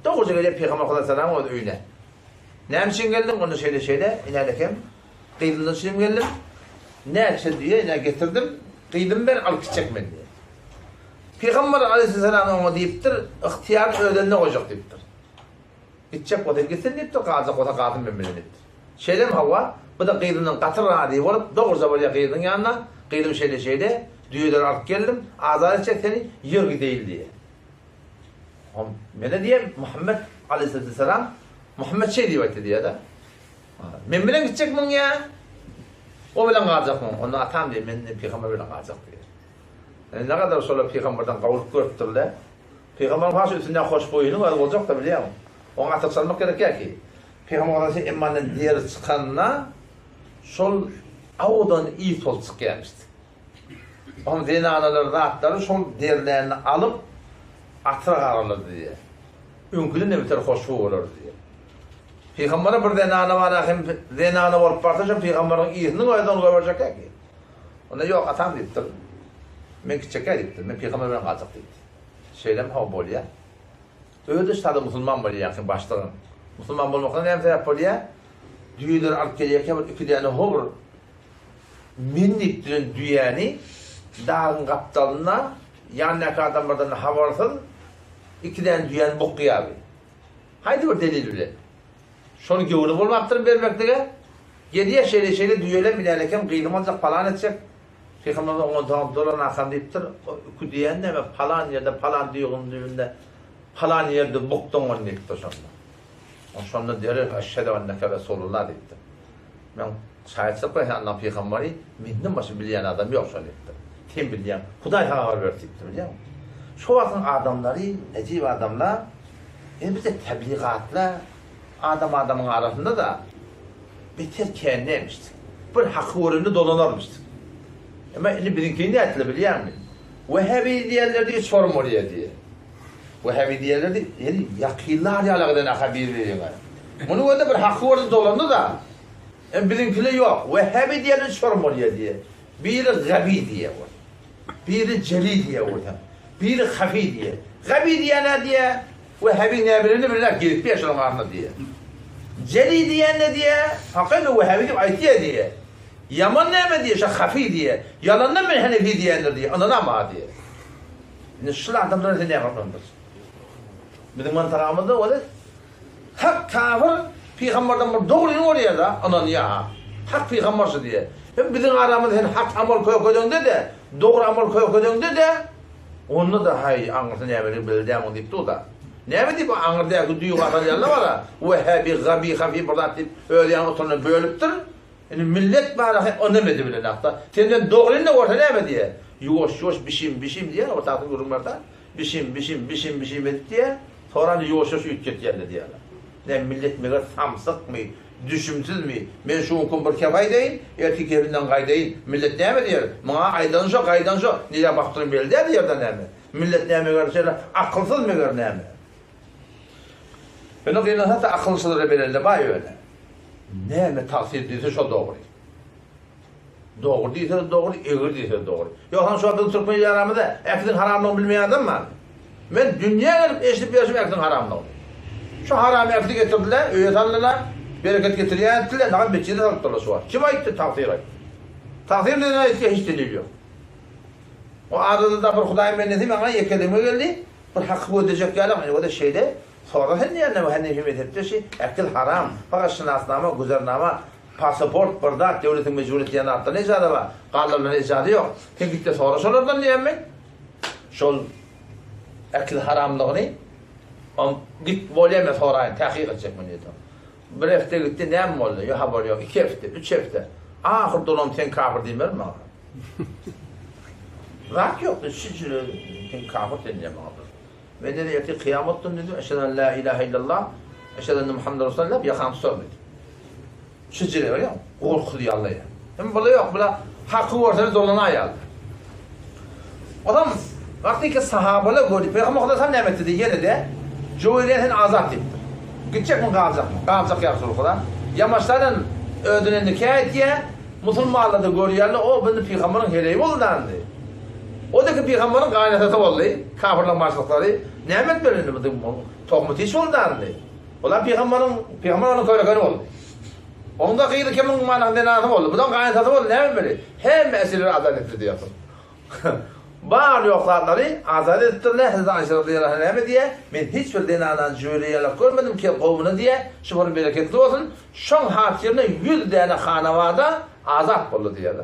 Dogruja gelýär Pygamber Hudaý salam öz öýüne. Näme üçin geldiň? Onda şeýle şeýle, inälekem, gyzymdan üçin geldim. Näçe düýe ine getirdim, gyzymy ber alyp gitjek men diýýär. Pygamber aleýhissalam oňa diýipdir, ygtyýary öz elinde goýjak diýipdir. Gitjek bolsa gitsin diýipdir, galjak bolsa galsyn men bilen diýipdir. Şeýlemi hawa, bu-da gyzyndan gaty razy bolup, dogruja bolýar gyzynyň ýanyna, gyzym şeýle-şeýle, düýeleri alyp geldim, azat etjek seni, ýör gideýin diýýär. Hom, mene diýýär, Muhammet aleýhissalam, Muhammet şeý diýip aýtdy diýýär-de. Men bilen gitjekmiň ýa o bilen galjakmyň? Onda atam diýýär, men pygamber bilen galjak diýýär. Ne gadar şolar pygamberden gowulyk görüpdirler. Pygamberiň has üstünde hoşboýynyň özi boljak-da bilýäňmi? Oňa atyr çalmak gerekýär ki. Pygamber aleyhisselam emmandan deri çykanda şol awdan ys bolup çykýarmyşdy. Onuň zenanalar zatlary şol derlerini alyp atyra garalardy diýýär. Öňküden de beter hoşboý bolardy diýýär. Pygambere bir zenana bar hem zenana bolup barsa şol pygamberiň ysynyň özi ony goýberjek ki. Onda ýok atam diýipdir. Men gitjekkä diýipdir. Men pygamber bilen galjak diýipdir. Şeýlemi hawa bolýa. Özi sada musulman bolýa ýaňky başlygyň. Musulman bolmaklygyna näme sebäp bolýa? Düýeleri alyp gelýärkä bir iki däne ho bir men diýip duran düýäni dagyň gapdalynda ýanyndaky adamlardan habarsyz iki däne düýäni bukýar. Haýsy bir delil bilen? Şony göwni bolmapdyr bermeklige. Gelýär şeýle-şeýle düýelem bilen eken, gyzym aljak, palan etjek. Pygamberimiz oňa doňup dolan akam diýipdir. O iki düýäni näme palan ýerde, palan düýgüň düýbünde, palan ýerde bukduň ony diýipdir şonda. O şonda derrew Eşhedü enneke Resulullah diýipdir. Men şaýatçylyk bilen sen Allaň pygamberi, menden başga bilýän adam ýok şony diýipdir. Sen bilýäň, Hudaý saňa habar berdi diýipdir, bilýäňmi? Şo wagtyň adamlary, nejip adamlar, Indi bizde tebligatla adam adamyň arasynda-da beter känlemişdik. Bir haky görende dolanarmyşdyk. Emma indi biziňkini nätdiler bilýäňmi? Wehhabi diýenler diýe çorum bolýar diýe. Wehhabi diýenler diýe, ýeri ýakynlar ýaly giden aha bir-biriňe. Muny görende bir haky gördi dolandy-da. Emma biziňkiler ýok. Wehhabi diýenler çorum bolýar diýe. Biri gabi diýe. Biri jeli diýýär bolsa, biri hafi diýýär. Gabi diýýän-ä diýýär, Wehhabiň näbilenini bilenok, gezip ýör şolaryň arasynda diýýär. Jeli diýýän-de diýýär, hakyky Wehhabi diýip aýtýar diýýär. Ýaman näme diýýär, şo hafi diýýär. Ýalandan men Henefi diýýändir diýýär, ynanam-a diýýär. Indi şul adamlara sen näme ynandyrjak? Biziň mantagamyzda ol Hak kafir pygamberden bir dogryny görýär-de, ynanýar. Hak pygamber şu diýýär. Hem biziň aramyzda sen hak amal kökedeňde-de, dogry amal kökedeňde-de, onda-da haý, aňyrsy nämedigini bilýämiň diýip dur-da. Näme diýip aňyrdaky düýe gatalýanlar bar-a, wehhabi, gabi, hafi bir zat diýip öz ýanyna oturanlar bölüpdir. Indi millet bar-a hem ynam edibilenok-da. Senden dogryny-da görse näme diýýär? Ýuwaş-ýuwaş bişim-bişim diýýär, ortaky gürrüň bar-da. Bişim, bişim, bişim, bişim edip diýýär. Soran ýuwaş-ýuwaş üýtgetýärler diýýärler. Näme millet meger samsykmy, düşümsizmi? Men şu günki bir kep aýdaýyn, ertir kebinden gaýdaýyn. Millet näme diýer? Muňa aýdan şo, gaýdan şo. Nirä bakyp duran belli däl diýer-de näme? Millet näme meger şeýle akylsyz meger näme? Ýöne gynansak-da akylsyzlara berende baý ýöne. Näme tagsyr diýse şo dogry. Dogry diýse-de dogry, egri diýse-de dogry. Ýogsam şu wagt biziň türkmen ýaramyzda äkisiň haramlygyny bilmeýän adam barmy? Men dünýä gelip eşidip ýörşüm äkisiň haramlygyny. Şu haram äkisi getirdiler, öýe saldylar, bereket getirýän etdiler, nagam metjide salypdyrlar şu wagt. Kim aýtdy? Tagsyr aýtdy. Tagsyr neden aýtdy? Hiç delil ýok. O arada-da bir Hudaýyň bendesi maňa ýekeligime geldi, bir haky gözlejek ýaly, ýa-da şeýle, Sora sen diýende Henefi mezhepde şi äkil haram, fakat şynasnama, güzernama, pasaport bir zat döwletiň mejbur etýän zatlaryna ijaza bar, galanlaryna ijaza ýok. Sen gitde sora şolardan diýen men. Şol äkil haramlygyny om git bolýa men soraýyn täkyk etjek men diýdi. Bir hepde gitdi näme boldy? Ýok habar ýok. Iki hepde, üç hepde. Ahyr dolan sen kafir diýmezmi maňa. Zat ýok, şüjüre sen kafir sen diýen maňa. Men dedi, ertir kyýamat güni dedi, Eşhedü en la ilahe illallah, eşhedü enne Muhammeden Resulullah diýip ýakamy tutaryn dedi. Şu jire görýäňmi? Gorkuzýarlar ýa. Hem bula ýok, bula haky görseler dolanaýarlar. Adam. Wagty ki sahabalar gördi, Pygamber Huda näme etdi diýdi, ýene-de Juweýriýe sen azat diýipdir. Gitjekmi, galjakmy? Galjak ýa Resul Huda. Ýamaşlardan özüne nika etýär, musulmanlar-da görýärler, o bu indi pygamberiň heleýi boldy indi. O-da ki pygamberiň gaýynatasy boldy, kafirleriň başlyklary. Näme etmeli indi bu tohumy hiç boldy indi. Olar pygamberiň, pygamber onuň körekeni boldy. Onuň-da gyzy kimiň manyň zenasy boldy. Bu-da gaýynatasy boldy, näme etmeli? Hemme esirleri azat etdi diýýär. Bar ýok zatlary azat edipdirler, Hezreti Aýşe razyýallahu anha näme diýýär? Men hiç bir zenanany jüweri ýalak görmedim ki gowmuna diýýär, şu bir bereketli bolsun, şoň hatyryna ýüz däne hanawada azat boldy diýýär.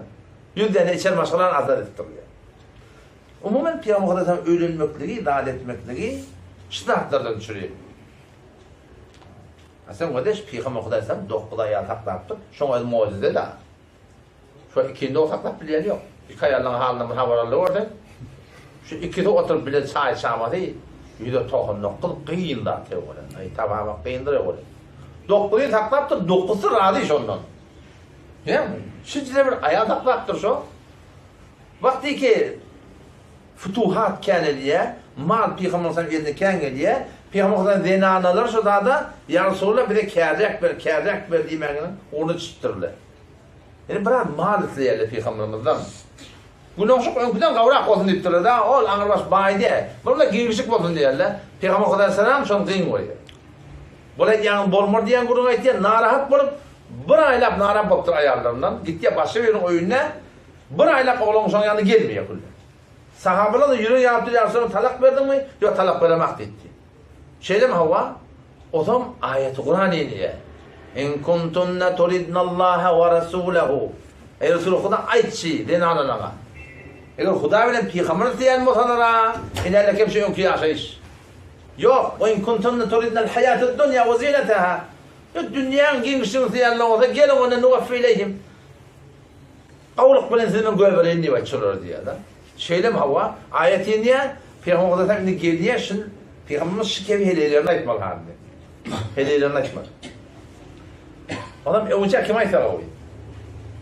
Ýüz däne içeri maşgalany azat edipdir diýýär. Umuman Pygamber Hudaýdan öýlenmekligi, zat etmekligi şu zatlardan çüri. Sen gödeş Pygamber Hudaýdan dokuz aýal saklapdyr, şoň özi mujize-da. Şu ikini dogry saklap bilýän ýok. Iki aýalyň halyndan bir habar aldy görseň. Şu ikisi oturyp bile çaý içamasy 199 gyn zat ýok. Aý tabamak gyndyr ýok. Dokuzy saklapdyr, dokusy razy şondan. Näme? Şu bir aýal saklapdyr şo. Wagty ki futuhat kän edýär, mal pygamber sallam eline kän gelýär. Pygamber sallam zenanalar şo zada, ýa Resulallah bize kärjek ber, kärjek ber diýmäginiň ugruna çykypdyrlar. Ýöne biraz mal isleýärler pygamberimizden. Günoşuk öňküden gowrak bolsun diýipdirler da, ol aňrybaş baý däl. Bunda girişik bolsun diýýärler. Pygamber Hudaýsalam şony gyn goýýar. Bul aýdýanyň bolmar diýen gürrüň aýtýar, narahat bolup, bir aýlap narahat bolupdyr aýallaryndan. Gitýär başga biriniň öýünde, bir aýlap oglan şonuň ýanyna gelmeýär külle. Sahabalar-da ýüregi ýarypdyr, ýa Resulallah talak berdiňmi? Ýok, talak beremak diýipdi. Şeýlemi hawa? Ozam aýaty Kuran inýär. In kuntunna turidnallaha we rasulahu. Eý Resul Huda aýtçy zenanalaňa. Eger Huda bilen pygamber isleýän bolsalar-a, ine kem şu öňki ýaşaýyş. Ýok, we in kuntunna turidnal haýatad dunýa we zinataha. Ýok, dünýäň giňişligini isleýänler bolsa, geliň onda nuwaffi ileýhim. Gowulyk bilen sizi men goýbereýin diýip aýt şolara diýýär-de. Şeýlemi hawa, aýat inýär, Pygamber Hudaý indi gelýär şul Pygamberimiz şu kebi heleýlerini aýtmaly hany. Heleýlerini aýtmaly. Onam öňünçä kim aýtsa gowy.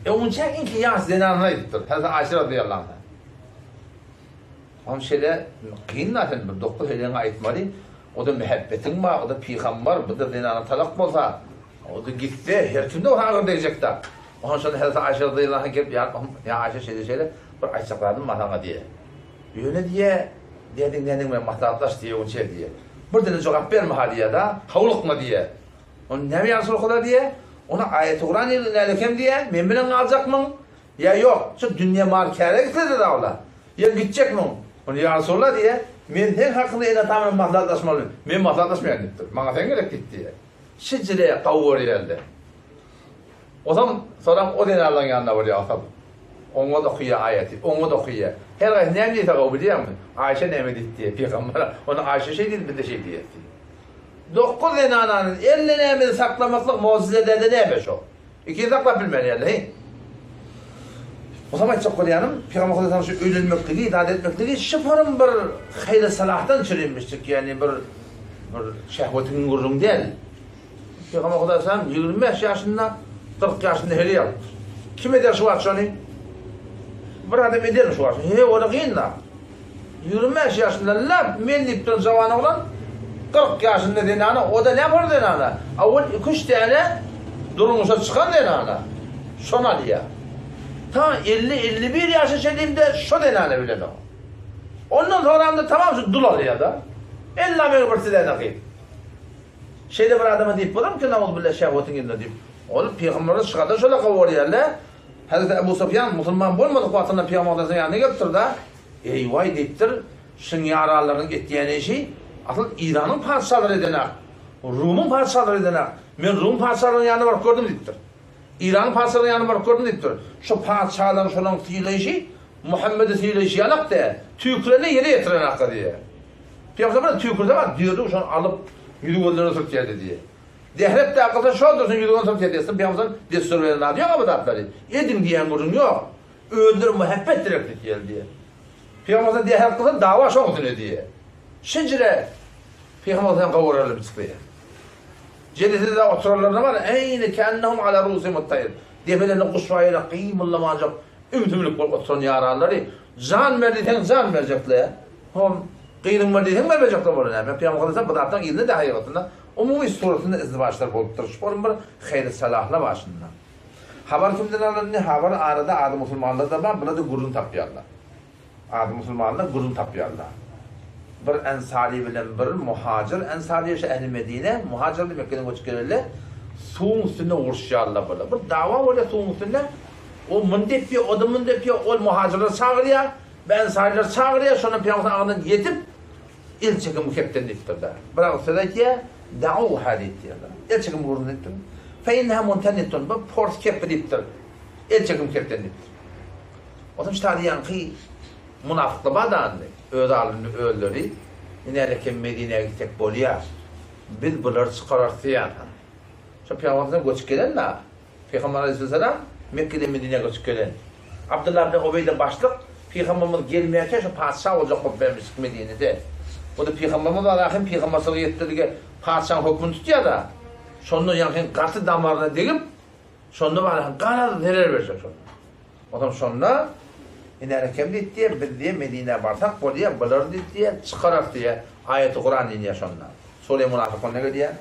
Öňünçä iňki ýaş zenanyny aýdypdyr. Hazreti Aýşe razyýallahu anha. Onam şeýle kyn da sen bir dokuz heleýiňi aýtmaly. O-da mähebbetiň bar, o-da pygamber, bu-da zenana talak bolsa, O-da gitse, her kimde bolsa agyr degjek-dä. Ondan şonda Hezreti Aýşe razyýallahu anha gelip, ýa, ýa Aýşe şeýle-şeýle, bir aýtjak zadym bar saňa diýýär. Ýöne diýýär, dädiň näniň bilen maslahatlaş diýýär, öňçe diýýär. Bir dene jogap berme-ha diýýär-de, howlukma diýýär. Onda näme ýa Resulallah diýýär. Onda aýaty-Kuran ýerinde nälekem diýýär, men bilen galjakmyň? Ýa ýok, şu dünýe mal käre gitse-de dagla. Ýa gitjekmiň? Onda ýa Resulallah diýýär, men seň hakyňda ene-atam bilen maslahatlaşmaly. Men maslahatlaşmaýan diýipdir. Maňa sen gerek diýip diýýär. Şijire gowy görýärdi. Ozam soram o zenanlaryň ýanyna barýar Asal. Oňa-da okaýar aýaty, oňa-da okaýar. Her haýsy näme diýse gowy bilýäňmi? Aýşe näme diýdi diýýär pygambere. Onda Aýşe şeý diýdi, biz-de şeý diýeris diýýär. Dokuz zenanany elle nämesi saklamaklyk mojize dälde näme şo? Ikini saklap bilmän ýerde, heý. Ozam aýtjak bolýanym, Pygamber Hudaýdan şu öýlenmekligi, zat etmekligi şyparym bir haýyr-salahdan çürinmişdik, ýagny bir bir şehwetiň gürrüň däl. Pygamber Hudaýdan 25 ýaşynda, 40 ýaşynda heleý alypdyr. Kim eder şu wagt şony? Bir adam edermi şu wagt? He, o-da kyn-da. 25 ýaşynda lap men diýip duran jawan oglan, 40 ýaşynda zenana, o-da näme bir zenana? Awal iki-üç däne durmuşa çykan zenana. Şony alýar. Ta 50-51 ýaşa çenli-de şo zenana bilen o. Ondan soňram-da tamam şu dul alýar-da. Ella meni bir sizene gyz. Şeýle bir adama diýip bolarmyka nauzubilla şehwetiň elinde diýip. Ol pygamberimiz çykanda şola gowy görýärler. Hezreti Ebu Sufýan musulman bolmadyk wagtynda Pygamber Aleyhisselam ýanyna gelipdir-de, Eý-waý diýipdir, şuň ýaranlarynyň etýän işi asyl Iranyň patyşalary edenak, Rumyň patyşalary edenak. Men Rum patyşalarynyň ýanyna baryp gördüm diýipdir. Iranyň patyşalarynyň ýanyna baryp gördüm diýipdir. Şu patyşalaryň şolaryň sylaýşy Muhammedi sylaýşy ýalak däl, tüýkürende ýere ýetirenakka diýýär. Pygamber bir tüýkürse bar, derrew şony alyp ýüzi-gözlerine sürtýärdi diýýär. Dehret dakylsa şol dursun ýüzüňe sürtýär desin pygamberden dessur beren zady ýok bu zatlary. Ediň diýen gürrüň ýok. Özleri muhabbet direkt etýär diýýär. Pygamberden dehret kylsa dawa şoň üstüne diýýär. Şinjire pygamberden gowuralyp çykýar. Jenesede oturanlar bar, eýni kennehum ala rusimut taýr. Depelerinde guş bar ýöne gymyldamanjak ümsümlik bolup oturan ýaranlary jan ber diýseň jan berjekler. Hom, gyzyň bar diýseň bermejekler bolar näme? Pygamber Muhammet bu zatlaryň yzynda-da haýygatynda umumy suratynda izdiwaçlar bolupdyr. Şu bolan bir haýry-salahlar başynda. Habar kimden alyndy? Habar arada ady musulmanlar-da bar, bular-da gürrüň tapýarlar. Ady musulmanlar gürrüň tapýarlar. Bir ensary bilen bir muhajir, ensary şu ähli Medine, muhajirler Mekgeden göçüp gelenler, suwuň üstünde uruşýarlar bular. Bir dawa bolýar suwuň üstünde. O muny depýär, o-da muny depýär, ol muhajirleri çagyrýar, bu ensarylar çagyrýar, şonda Pygamber agzyndan ýetip, El çekin bu kepden diýipdir-de. Bir agyz söz aýtýar, Da'uha diýipdir. El çekin bu gürrüňden diýipdir. Fe inneha muntanetun, bu pors kepbi diýipdir. El çekin bu kepden diýipdir. Otam şu taýda ýaňky munafyklar bar da indi, öz alynda özleri, Inälekem Medinä gitsek bolýar. Biz bulary çykararys diýýän. Şo pygamberden göçüp gelen-dä. Pygamber aleýhissalam Mekgeden Medinä göçüp gelen. Abdullah ibn Ubeýde başlyk, Pygamberimiz gelmeýärkä şo patyşa boljak bolup bermişdik Medinede. O-da Pygamberimiz bar ahyryn pygamberçilige ýetdirdige patyşaň hökmüni tutýar-da. Şonda ýaňky gaty damaryna degip, şonda bar ahyryn garaz zerer berjek şonda. Onsoň şonda Inärekem diýip diýýär, biz diýýär Medinä barsak bolýar, bular diýip diýýär, çykararys diýýär. Aýaty Kuran inýär şonda. Sure Munafykun näge diýýär?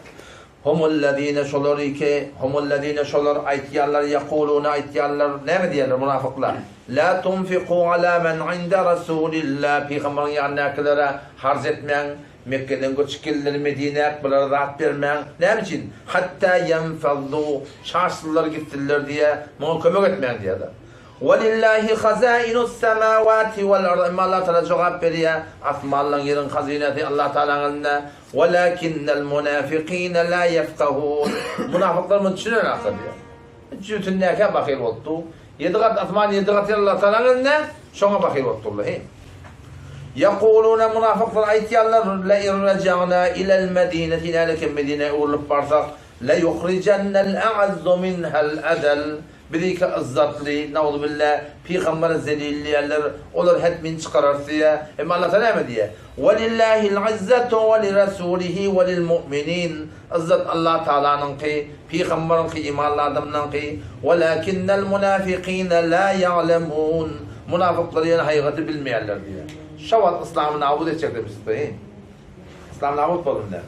Humullezine şolar ki, humullezine şolar aýtýarlar, ýekulune aýtýarlar, näme diýýärler munafyklar? La tunfiku ala men inde Rasulillah, pygamberiň ýanyndakylara harç etmäň, Mekgeden göçüp geldiler Medinä, bulara zat bermäň. Näme üçin? Hatta ýenfazzu, çaşsynlar gitsinler diýýär, muňa kömek etmäň diýýärler. Welillahi hazainus semawati wal ard, emma Allah Tagala jogap berýär, asmanlaryň ýeriň hazynasy Allah Tagalaň elinde. Welakinnel munafikine la ýefkahun, munafyklar muny düşünenaklar diýýär. Jübütindäkä bahyl bolupdy. Ýedi gat asman, ýedi gat ýer Allah Tagalaň elinde, şoňa bahyl bolup durlar, heý. Ýekulune, munafyklar aýtýarlar, Le in reja'na ilel medineti, nälekem Medinä öwrülip barsak, le ýuhrijennel a'azzu minhel ezel, Biziki yzzatly, nauzubilla, pygamberi zelilleýärler, olar hetmin çykararys diýýär. Emma Allah Tagala näme diýýär? Welillahil izzatu we lirasulihi we lilmu'minin. Yzzat Allah Tagalanyňky, pygambaryňky, imanly adamlaryňky. Welakinnel munafikine la ýa'lemun. Munafyklar ýöne hakykaty bilmeýärler diýýär. Şo wagt yslamy nabut etjek diýip. Yslam nabut bolsun diýýär.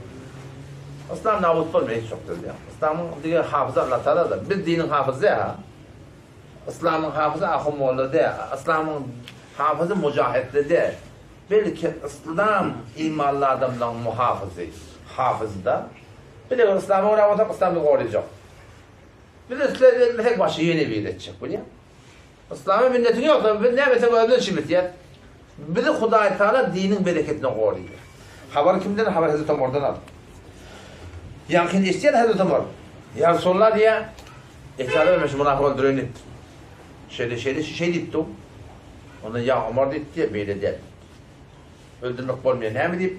Yslam nabut bolmaýar hiç wagtda diýýär. Yslamyň diňe hafyzy Allah Tagaladyr. Biz diniň hafyzy däl ha. Yslamyň hafyzy ahun molla däl. Yslamyň hafyzy mujahidler däl. Belki yslam imanly adamlaryň muhafyzy, hafyzy-da. Biz eger yslama görä bolsak, yslam bizi gorajak. Biz isleg etmesek başga ýene biri etjek, bilýäňmi? Yslama minnetiň ýoksa, biz näme etsek özümiz üçin bitýär. Bizi Hudaý Tagala diniň bereketine goraýar. Habar kimden? Habar Hezreti Omardan al. Ýaňkyny eşidýär Hezreti Omar. Ýa Resulallah diýýär, Eçada men şu mynafygy öldüreýin diýipdir. Şeýle şeýle şeý diýipdi. Onda ýa Omar diýipdi, beýle däl. Öldürmek bolmaýar. Näme diýip?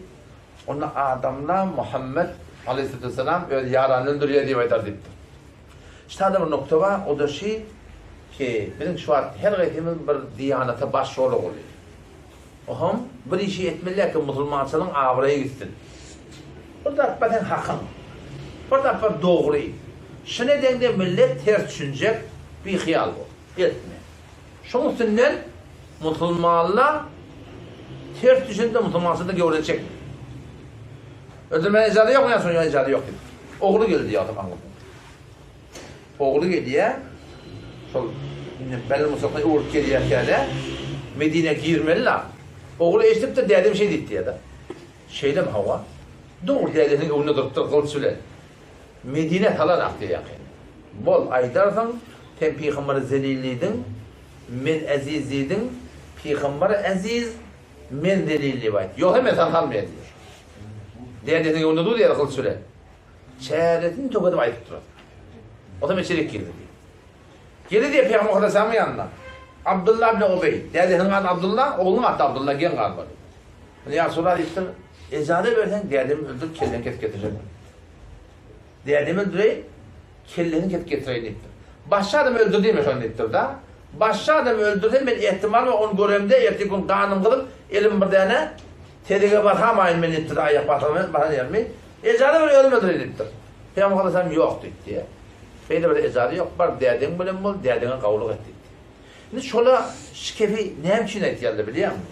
Onda adamlar Muhammet aleyhisselam öz ýaranyny öldürýär diýip aýdar diýipdir. Ştada bir nokta bar, o-da şi ki, biziň şu wagt her gaýsymyz bir diýanata baş bolaguly. Oham bir işi etmeli ki, musulmançylygyň abraýy gitsin. Bir zat bar seň hakyň. Bir zat bar dogry. Şuny edeňde millet ters düşünjek, bihyýal bol. Etme. Şoň üstünden musulmanlar ters düşünse musulmançylyk gewrede çekme. Öldürmäne ijaza ýokmy ýa şoňa ijaza ýok diýip. Ogly geldi ýa aňyrdan. Ogly gelýär. Şol indi Beni Musakdan öwrüp gelýärkä-de Medinä girmeli-la. Ogly eşidipdir, dädem şeý diýip diýýär-de. Şeýlemi hawa? Dogry dädesiniň öňünde durupdyr gylyç bilen. Medinä salanak diýýär. Bol, aýdarsyň, sen pygamberi zelil diýdiň, men eziz diýdiň, pygamber eziz, men zelil diýip aýt. Ýogsa men sany salmaýan diýýär. Dädesiniň öňünde dur diýýär gylyç bilen. Çäresini tökedip aýdyp durar. O da içerik girdi diýýär. Geldi diýýär Pygamber Muhammed ýanyna. Abdullah ibn Ubeý, dädesiniň ady Abdullah, oglunyň ady Abdullah, geň galmaly. Ýa Resulallah diýipdir, ejaza berseň dädemi öldürip kelleni kesip getirjek. Dädemi öldüreýin, kellesini kesip getireýin diýipdir. Başga adam öldür diýme şony diýipdir-de. Başga adam öldürse men ehtimal bar ony göremde ertir gün ganym gyzyp elim bir däne tezege basamaýyn men diýipdir aýak basaman basan ýerimi. Ejaza ber özüm öldüreýin diýipdir. Pygamber aleyhisselam ýok diýipdi. Beýle bir ejaza ýok bar dädeň bilen bol dädeňe gawulyk et diýipdir. Indi şola şikefi näme üçin aýtýarlar bilýäňmi?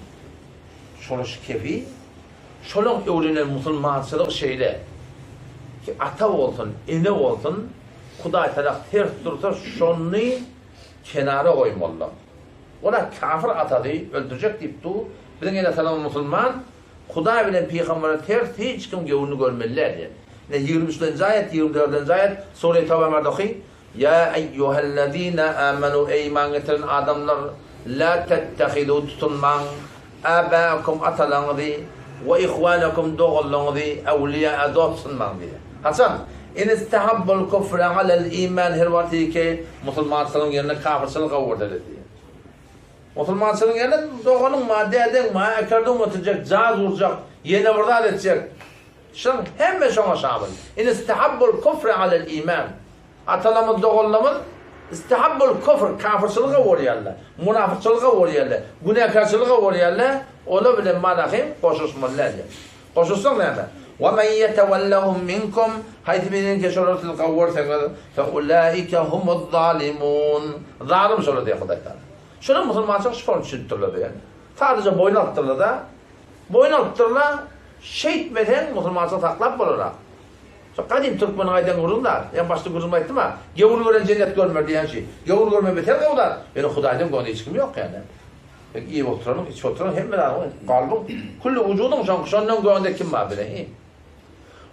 Şolaş kefi, şolaň öwrenen musulmançylygy şeýle ki, ata bolsun, ene bolsun, Hudaý tarap ters dursa şony kenara goýmalylar. Ola kafir atady, öldürjek diýip dur, biziň ene-atalarymyz musulman, Hudaý bilen pygambere ters hiç kim göwnüni görmeli däl diýen. Ine 23-nji aýat, 24-nji aýat, Sure Tawba barada oky. Ýa eýýuhellezine amenu eý iman getiren adamlar la tettehizu tutunmaň abaakum atalaňyzy we ihwanakum doganlaňyzy awliýaa dost tutunmaň diýýär. Haçan? In istahabbul kufra alel iman her wagtyky musulmançylygyň ýerine kafyrçylygy gowy görseler diýýär. Musulmançylygyň ýerine doganyň ma, dädeň ma, äkerdiň oturjak, jaz urjak, ýene bir zat etjek. Şuň hemme şoňa şamyl. In istahabbul kufra alel iman. Atalarymyz, doganlarymyz istahabbul kufr, kafyrçylyga bolýarlar, munafykçylyga bolýarlar, günäkärçilige bolýarlar, olar bilen malahym goşulyşmaly däl diýýär. Goşulsaň näme? Wa men ýetewellehum minkum, haýsy biriňki şolary siz gowy görseňiz, fe ulaike humuz zalimun. Zalym şolar diýýär Hudaý Tagala. Şolar musulmançylyk şu forma düşünipdirler diýýär. Sadaja boýun alypdyrlar-da, boýun alypdyrlar, şeýtmeseň musulmançylyk saklap bolar-a. Şo gadym türkmeniň aýdan gürrüňi zat. Ýa başda gürrüňde aýtdym-a, Gewur gören jennet görmer diýen şi. Gewur görme beter gowy zat. Ýöne Hudaýdan göni hiç kim ýok ýa-da. Sen iýip oturanyň, içip oturanyň hemme zadyň, kalbyň, külli wujudyň şoňky, şondan göni kim bar bize, hi.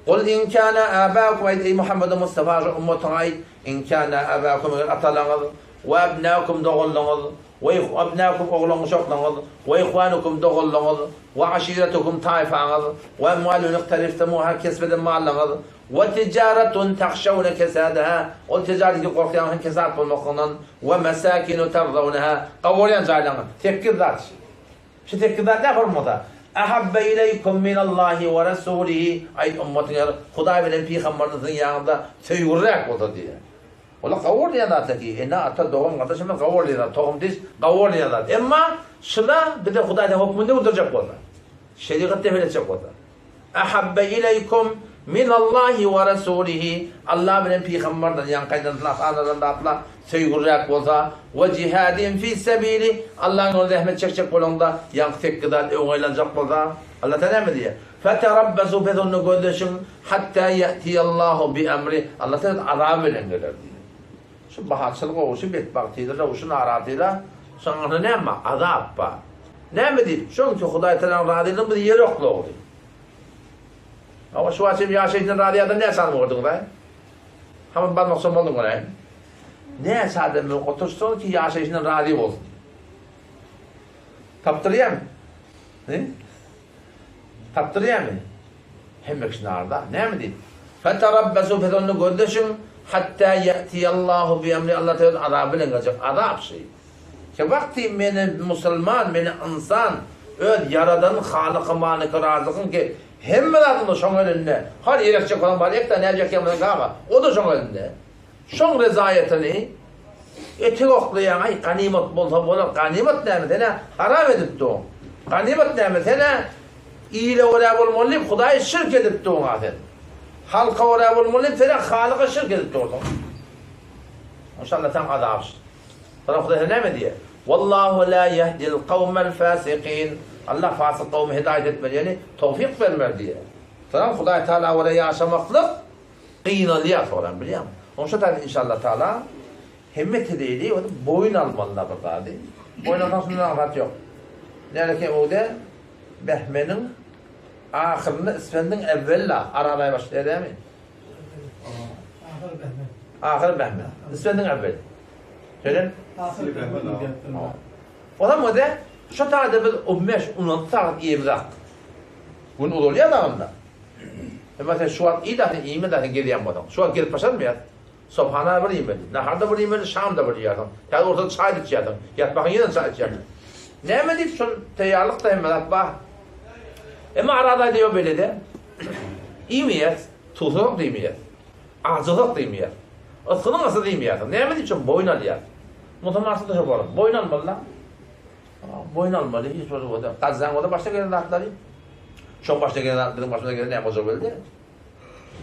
Kul in kana abaukum aýt eý Muhammedi Mustafa şu ummatyňa aýt, in kana abaukum eger atalaňyz, we abnaukum doganlaňyz, we abnaukum oglan-uşaklaňyz, we ihwanukum doganlaňyz, We aşiretukum taýfaňyz, we emwalun ikteriftemuha kesp eden mallaňyz, we tijaretun tahşewne kesadeha ol tijaret ki gorkýaňyz hem kesat bolmaklygyndan, we mesakinu tardawneha gowurýan jaýlaryňyz, sekiz zat şu. Şu sekiz zat näme bolmasa, ahabbe ileýkum minallahi we rasulihi aýt ummatyňa Hudaý bilen pygamberden siziň ýanyňyzda söýgüliräk bolsa diýýär. Olar gawur diýen zat ki, ene, ata, dogan, gardaş hemme gawur diýen zat, tohum diş gawur diýen zat. Emma şula bize Hudaýdan hökmünde bildirjek bolsa, şerigat depel etjek bolsa, Ahabbe ileýkum minallahi we rasulihi, Allah bilen pygamberden, ýaňky aýdan ata-anadan zatlar söýgüliräk bolsa, we jihadin fi sebili, Allahyň ýolunda zähmet çekjek bolanda, ýaňky sekiz zat öňe aýlanjak bolsa, Allah Taala näme diýýär? Feterabbasu pes onda gözleşiň, hatda ýe'tiýallahu bi emri, Allah öz azaby bilen geler diýýär. Şu bahaçylyk oguşy betbagtylyra, uşy narazyla, şoň aňyrsynda näme bar? Azap bar. Näme diýip? Şoň üçin Hudaý Tagalaň razylygyny biz ýere oklagly. Hawa, şu wagt hem ýaşaýşyndan razy adam näçe adam gördüňiz-aý? Hamyň barmakçam bolduň göräýiň. Näçe adam bilen oturyşsaň ki ýaşaýşyndan razy bolsun. Tapdyrýarmy? He? Tapdyrýarmy? Hemme kişi narda. Näme diýip? Feterabbasu pes onda gözleşiň, hatta ýe'tiýallahu bi emri Allah öz azaby bilen geljek. Azap şi. Ki wagty meni musulman, meni ynsan öz ýaradan Halyky Maliki Razykyň ki hemme zadyň da şoň elinde. Har ýer ekjek bolsaň bar ek-de, näce ekýän bolsaň gaba. O-da şoň elinde. Şoň rezaýatyny etek oklaýaň, aý, ganymat bolsa bolar, ganymat näme, sen-ä haram edip duň. Ganymat näme, sen-ä ile görä bolmaly diýip, Hudaýa şirk edip duň-a sen. Halka görä bolmaly diýip, sen-ä Halyka şirk edip dursuň. Inşallah saňa azap. Soňra Hudaý sen näme diýýär? Wallahu la yehdil kawmel fasikin. Allah fasyk kowmy hidaýat etmez, ýagny towfyk bermez diýýär. Soňra Hudaý Taala görä ýaşamaklyk Gynalýar soran bilýäňmi? Oň şo taýda inşallah taala hemme tedeýli ony boýun almalyda bir zady. Boýun alsaň şundan aňsat ýok. Näle kemewde Behmeniň ahyrynda Isfendiň ewwella Araz aýy başlaýar dämi? Ahyr Behmen. Ahyr Behmen. Isfendiň ewweli. Şeýle? Ahyr Behmen. Onam öde şo taýda biz on beş, on alty sagat iýemizak. Gün uzalýar dagynda. Emma sen şu wagt iý-de sen iýme-de sen gezýän bolsaň. Şu wagt gezip başarmaýas. Sobhana bir iýmeli, nahar-da bir iýmeli, şam-da bir iýersiň. Täze ortada çaý-da içýärsiň. Ýatmakyň ýene çaý içýärsiň. Näme diýip şol taýýarlyk-da hemme zat bar. Emma Araz aýda ýok beýle-de. Iýmeýäs, suwsuzak diýmeýäs. Ajyzak diýmeýäs. Ysgynyň ysy diýmeýärsiň. Näme diýip şol boýun alýas. Musulmançylykda şo bolar. Boýun almaly-da. Boýun almaly, hiç bir bolsa. Gazzaň bolsa başyna gelen zatlary. Şoň başyna gelen zat biziň başymyza gelen näme boljak belli.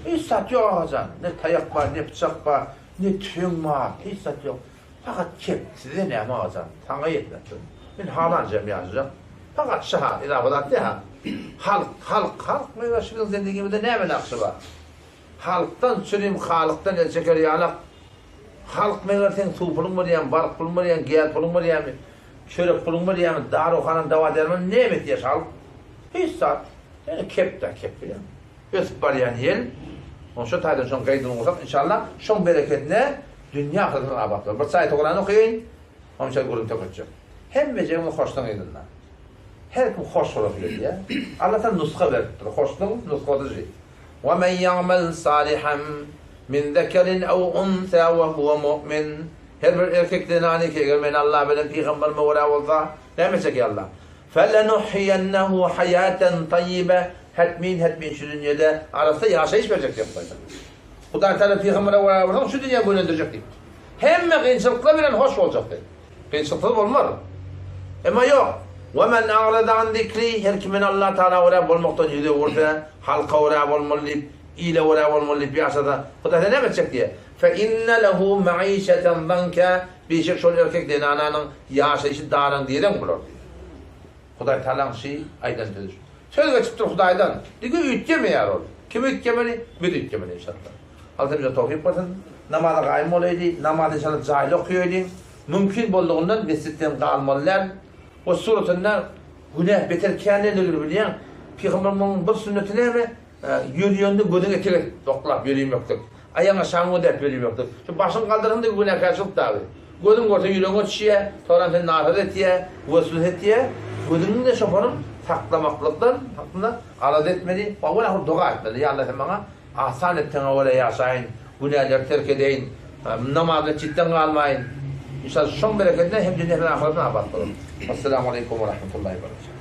Hiç zat ýok agajan. Ne taýak bar, ne pyçak bar, ne tüfeň bar, hiç zat ýok. Fakat kep, size näme agajan? Saňa ýetmez. Men halanjam ýaşajak. Fakat şaha, izafa zat ne ha? Halk, halk, halk meyve şu biziň zendigimizde näme nakşy bar? Halkdan çürim, halykdan el çeker ýalak. Halk meger seň suw puluň bolýamy, balyk puluň bolýamy, gäz puluň bolýamy, çörek puluň bolýamy, daruhanaň dawa-dermany näme etýär şu halk? Hiç zat. Ýöne kep-dä, kep bilýäňmi? Ösüp barýan ýel. Oň şo taýdan şoň gaýdyny gursak, inşallah, şoň berekedine dünýe ahyretimiz abat bolar. Bir çaý togalany okaýyn, onça gürrüň töketjek. Hemmejegiňiz hoşlugyň yzynda. Her kim hoş bolasy gelýär. Allah taala nusga beripdir. Hoşlugyň nusgasy. Ve men ya'mel salihan min zekerin ew unsa ve huve mu'min. Her bir erkek zenany ki eger men Allah bilen pygamberime görä bolsa, näme etjek ey Allah? Felenuhyiyennehu hayaten tayyibe. Hetmin hetmin şu dünýede arassa ýaşaýyş berjek diýip Hudaý Taala. Hudaý Taala pygambere görä bolsaň şu dünýä gönendirjek diýipdir. Hemme kynçylyklar bilen hoş boljak diýip. Kynçylyksyz bolmaz. Emma ýok. Ve men a'rada an zikri, her kim meni Allah Tagala görä bolmakdan ýüz öwürse, halka görä bolmaly diýip, ile görä bolmaly diýip ýaşasa, Hudaý sen näme etjek diýýär. Fe inne lehu maişeten zanka, bişek şol erkek zenananyň ýaşaýşy daraň direň bolar diýýär. Hudaý Tagalaň şy aýdan sözi şu. Söz geçipdir Hudaýdan. Digi üýtgemeýär ol. Kim üýtgemeli? Biz üýtgemeli inşallah. Allah bize towfyk bersin. Namaza gaýym bolaýly, namazy inşallah jaýly okaýaly. Mümkin boldugyndan mesjitden galmaly däl. O suratynda günäh beter känledigini bilýäň. Pygamberimiziň bir sünneti näme? Ýörýände gözüňi etek edip oklap ýöriýmeklik. Aýagyňa şaň ödäp ýöriýmeklik. Şu başyňy galdyrsaň da günäkärçilik dagy. Gözüň görse ýüregiňe düşýär, soram seni naraz etýär, weswese etýär. Gözüňi-de şoparyň saklamaklykdan hakynda alada etmeli, owal-ahyr doga etmeli. Ýa Allah sen maňa Asan et saňa görä ýaşaýyn, günäleri terk edeýin, namaz metjitden galmaýyn. Inşallah şoň berekedine hem dünýä hem ahyretine abat bolarys. Essalamu aleýkum we rahmetullahi we berekatuh.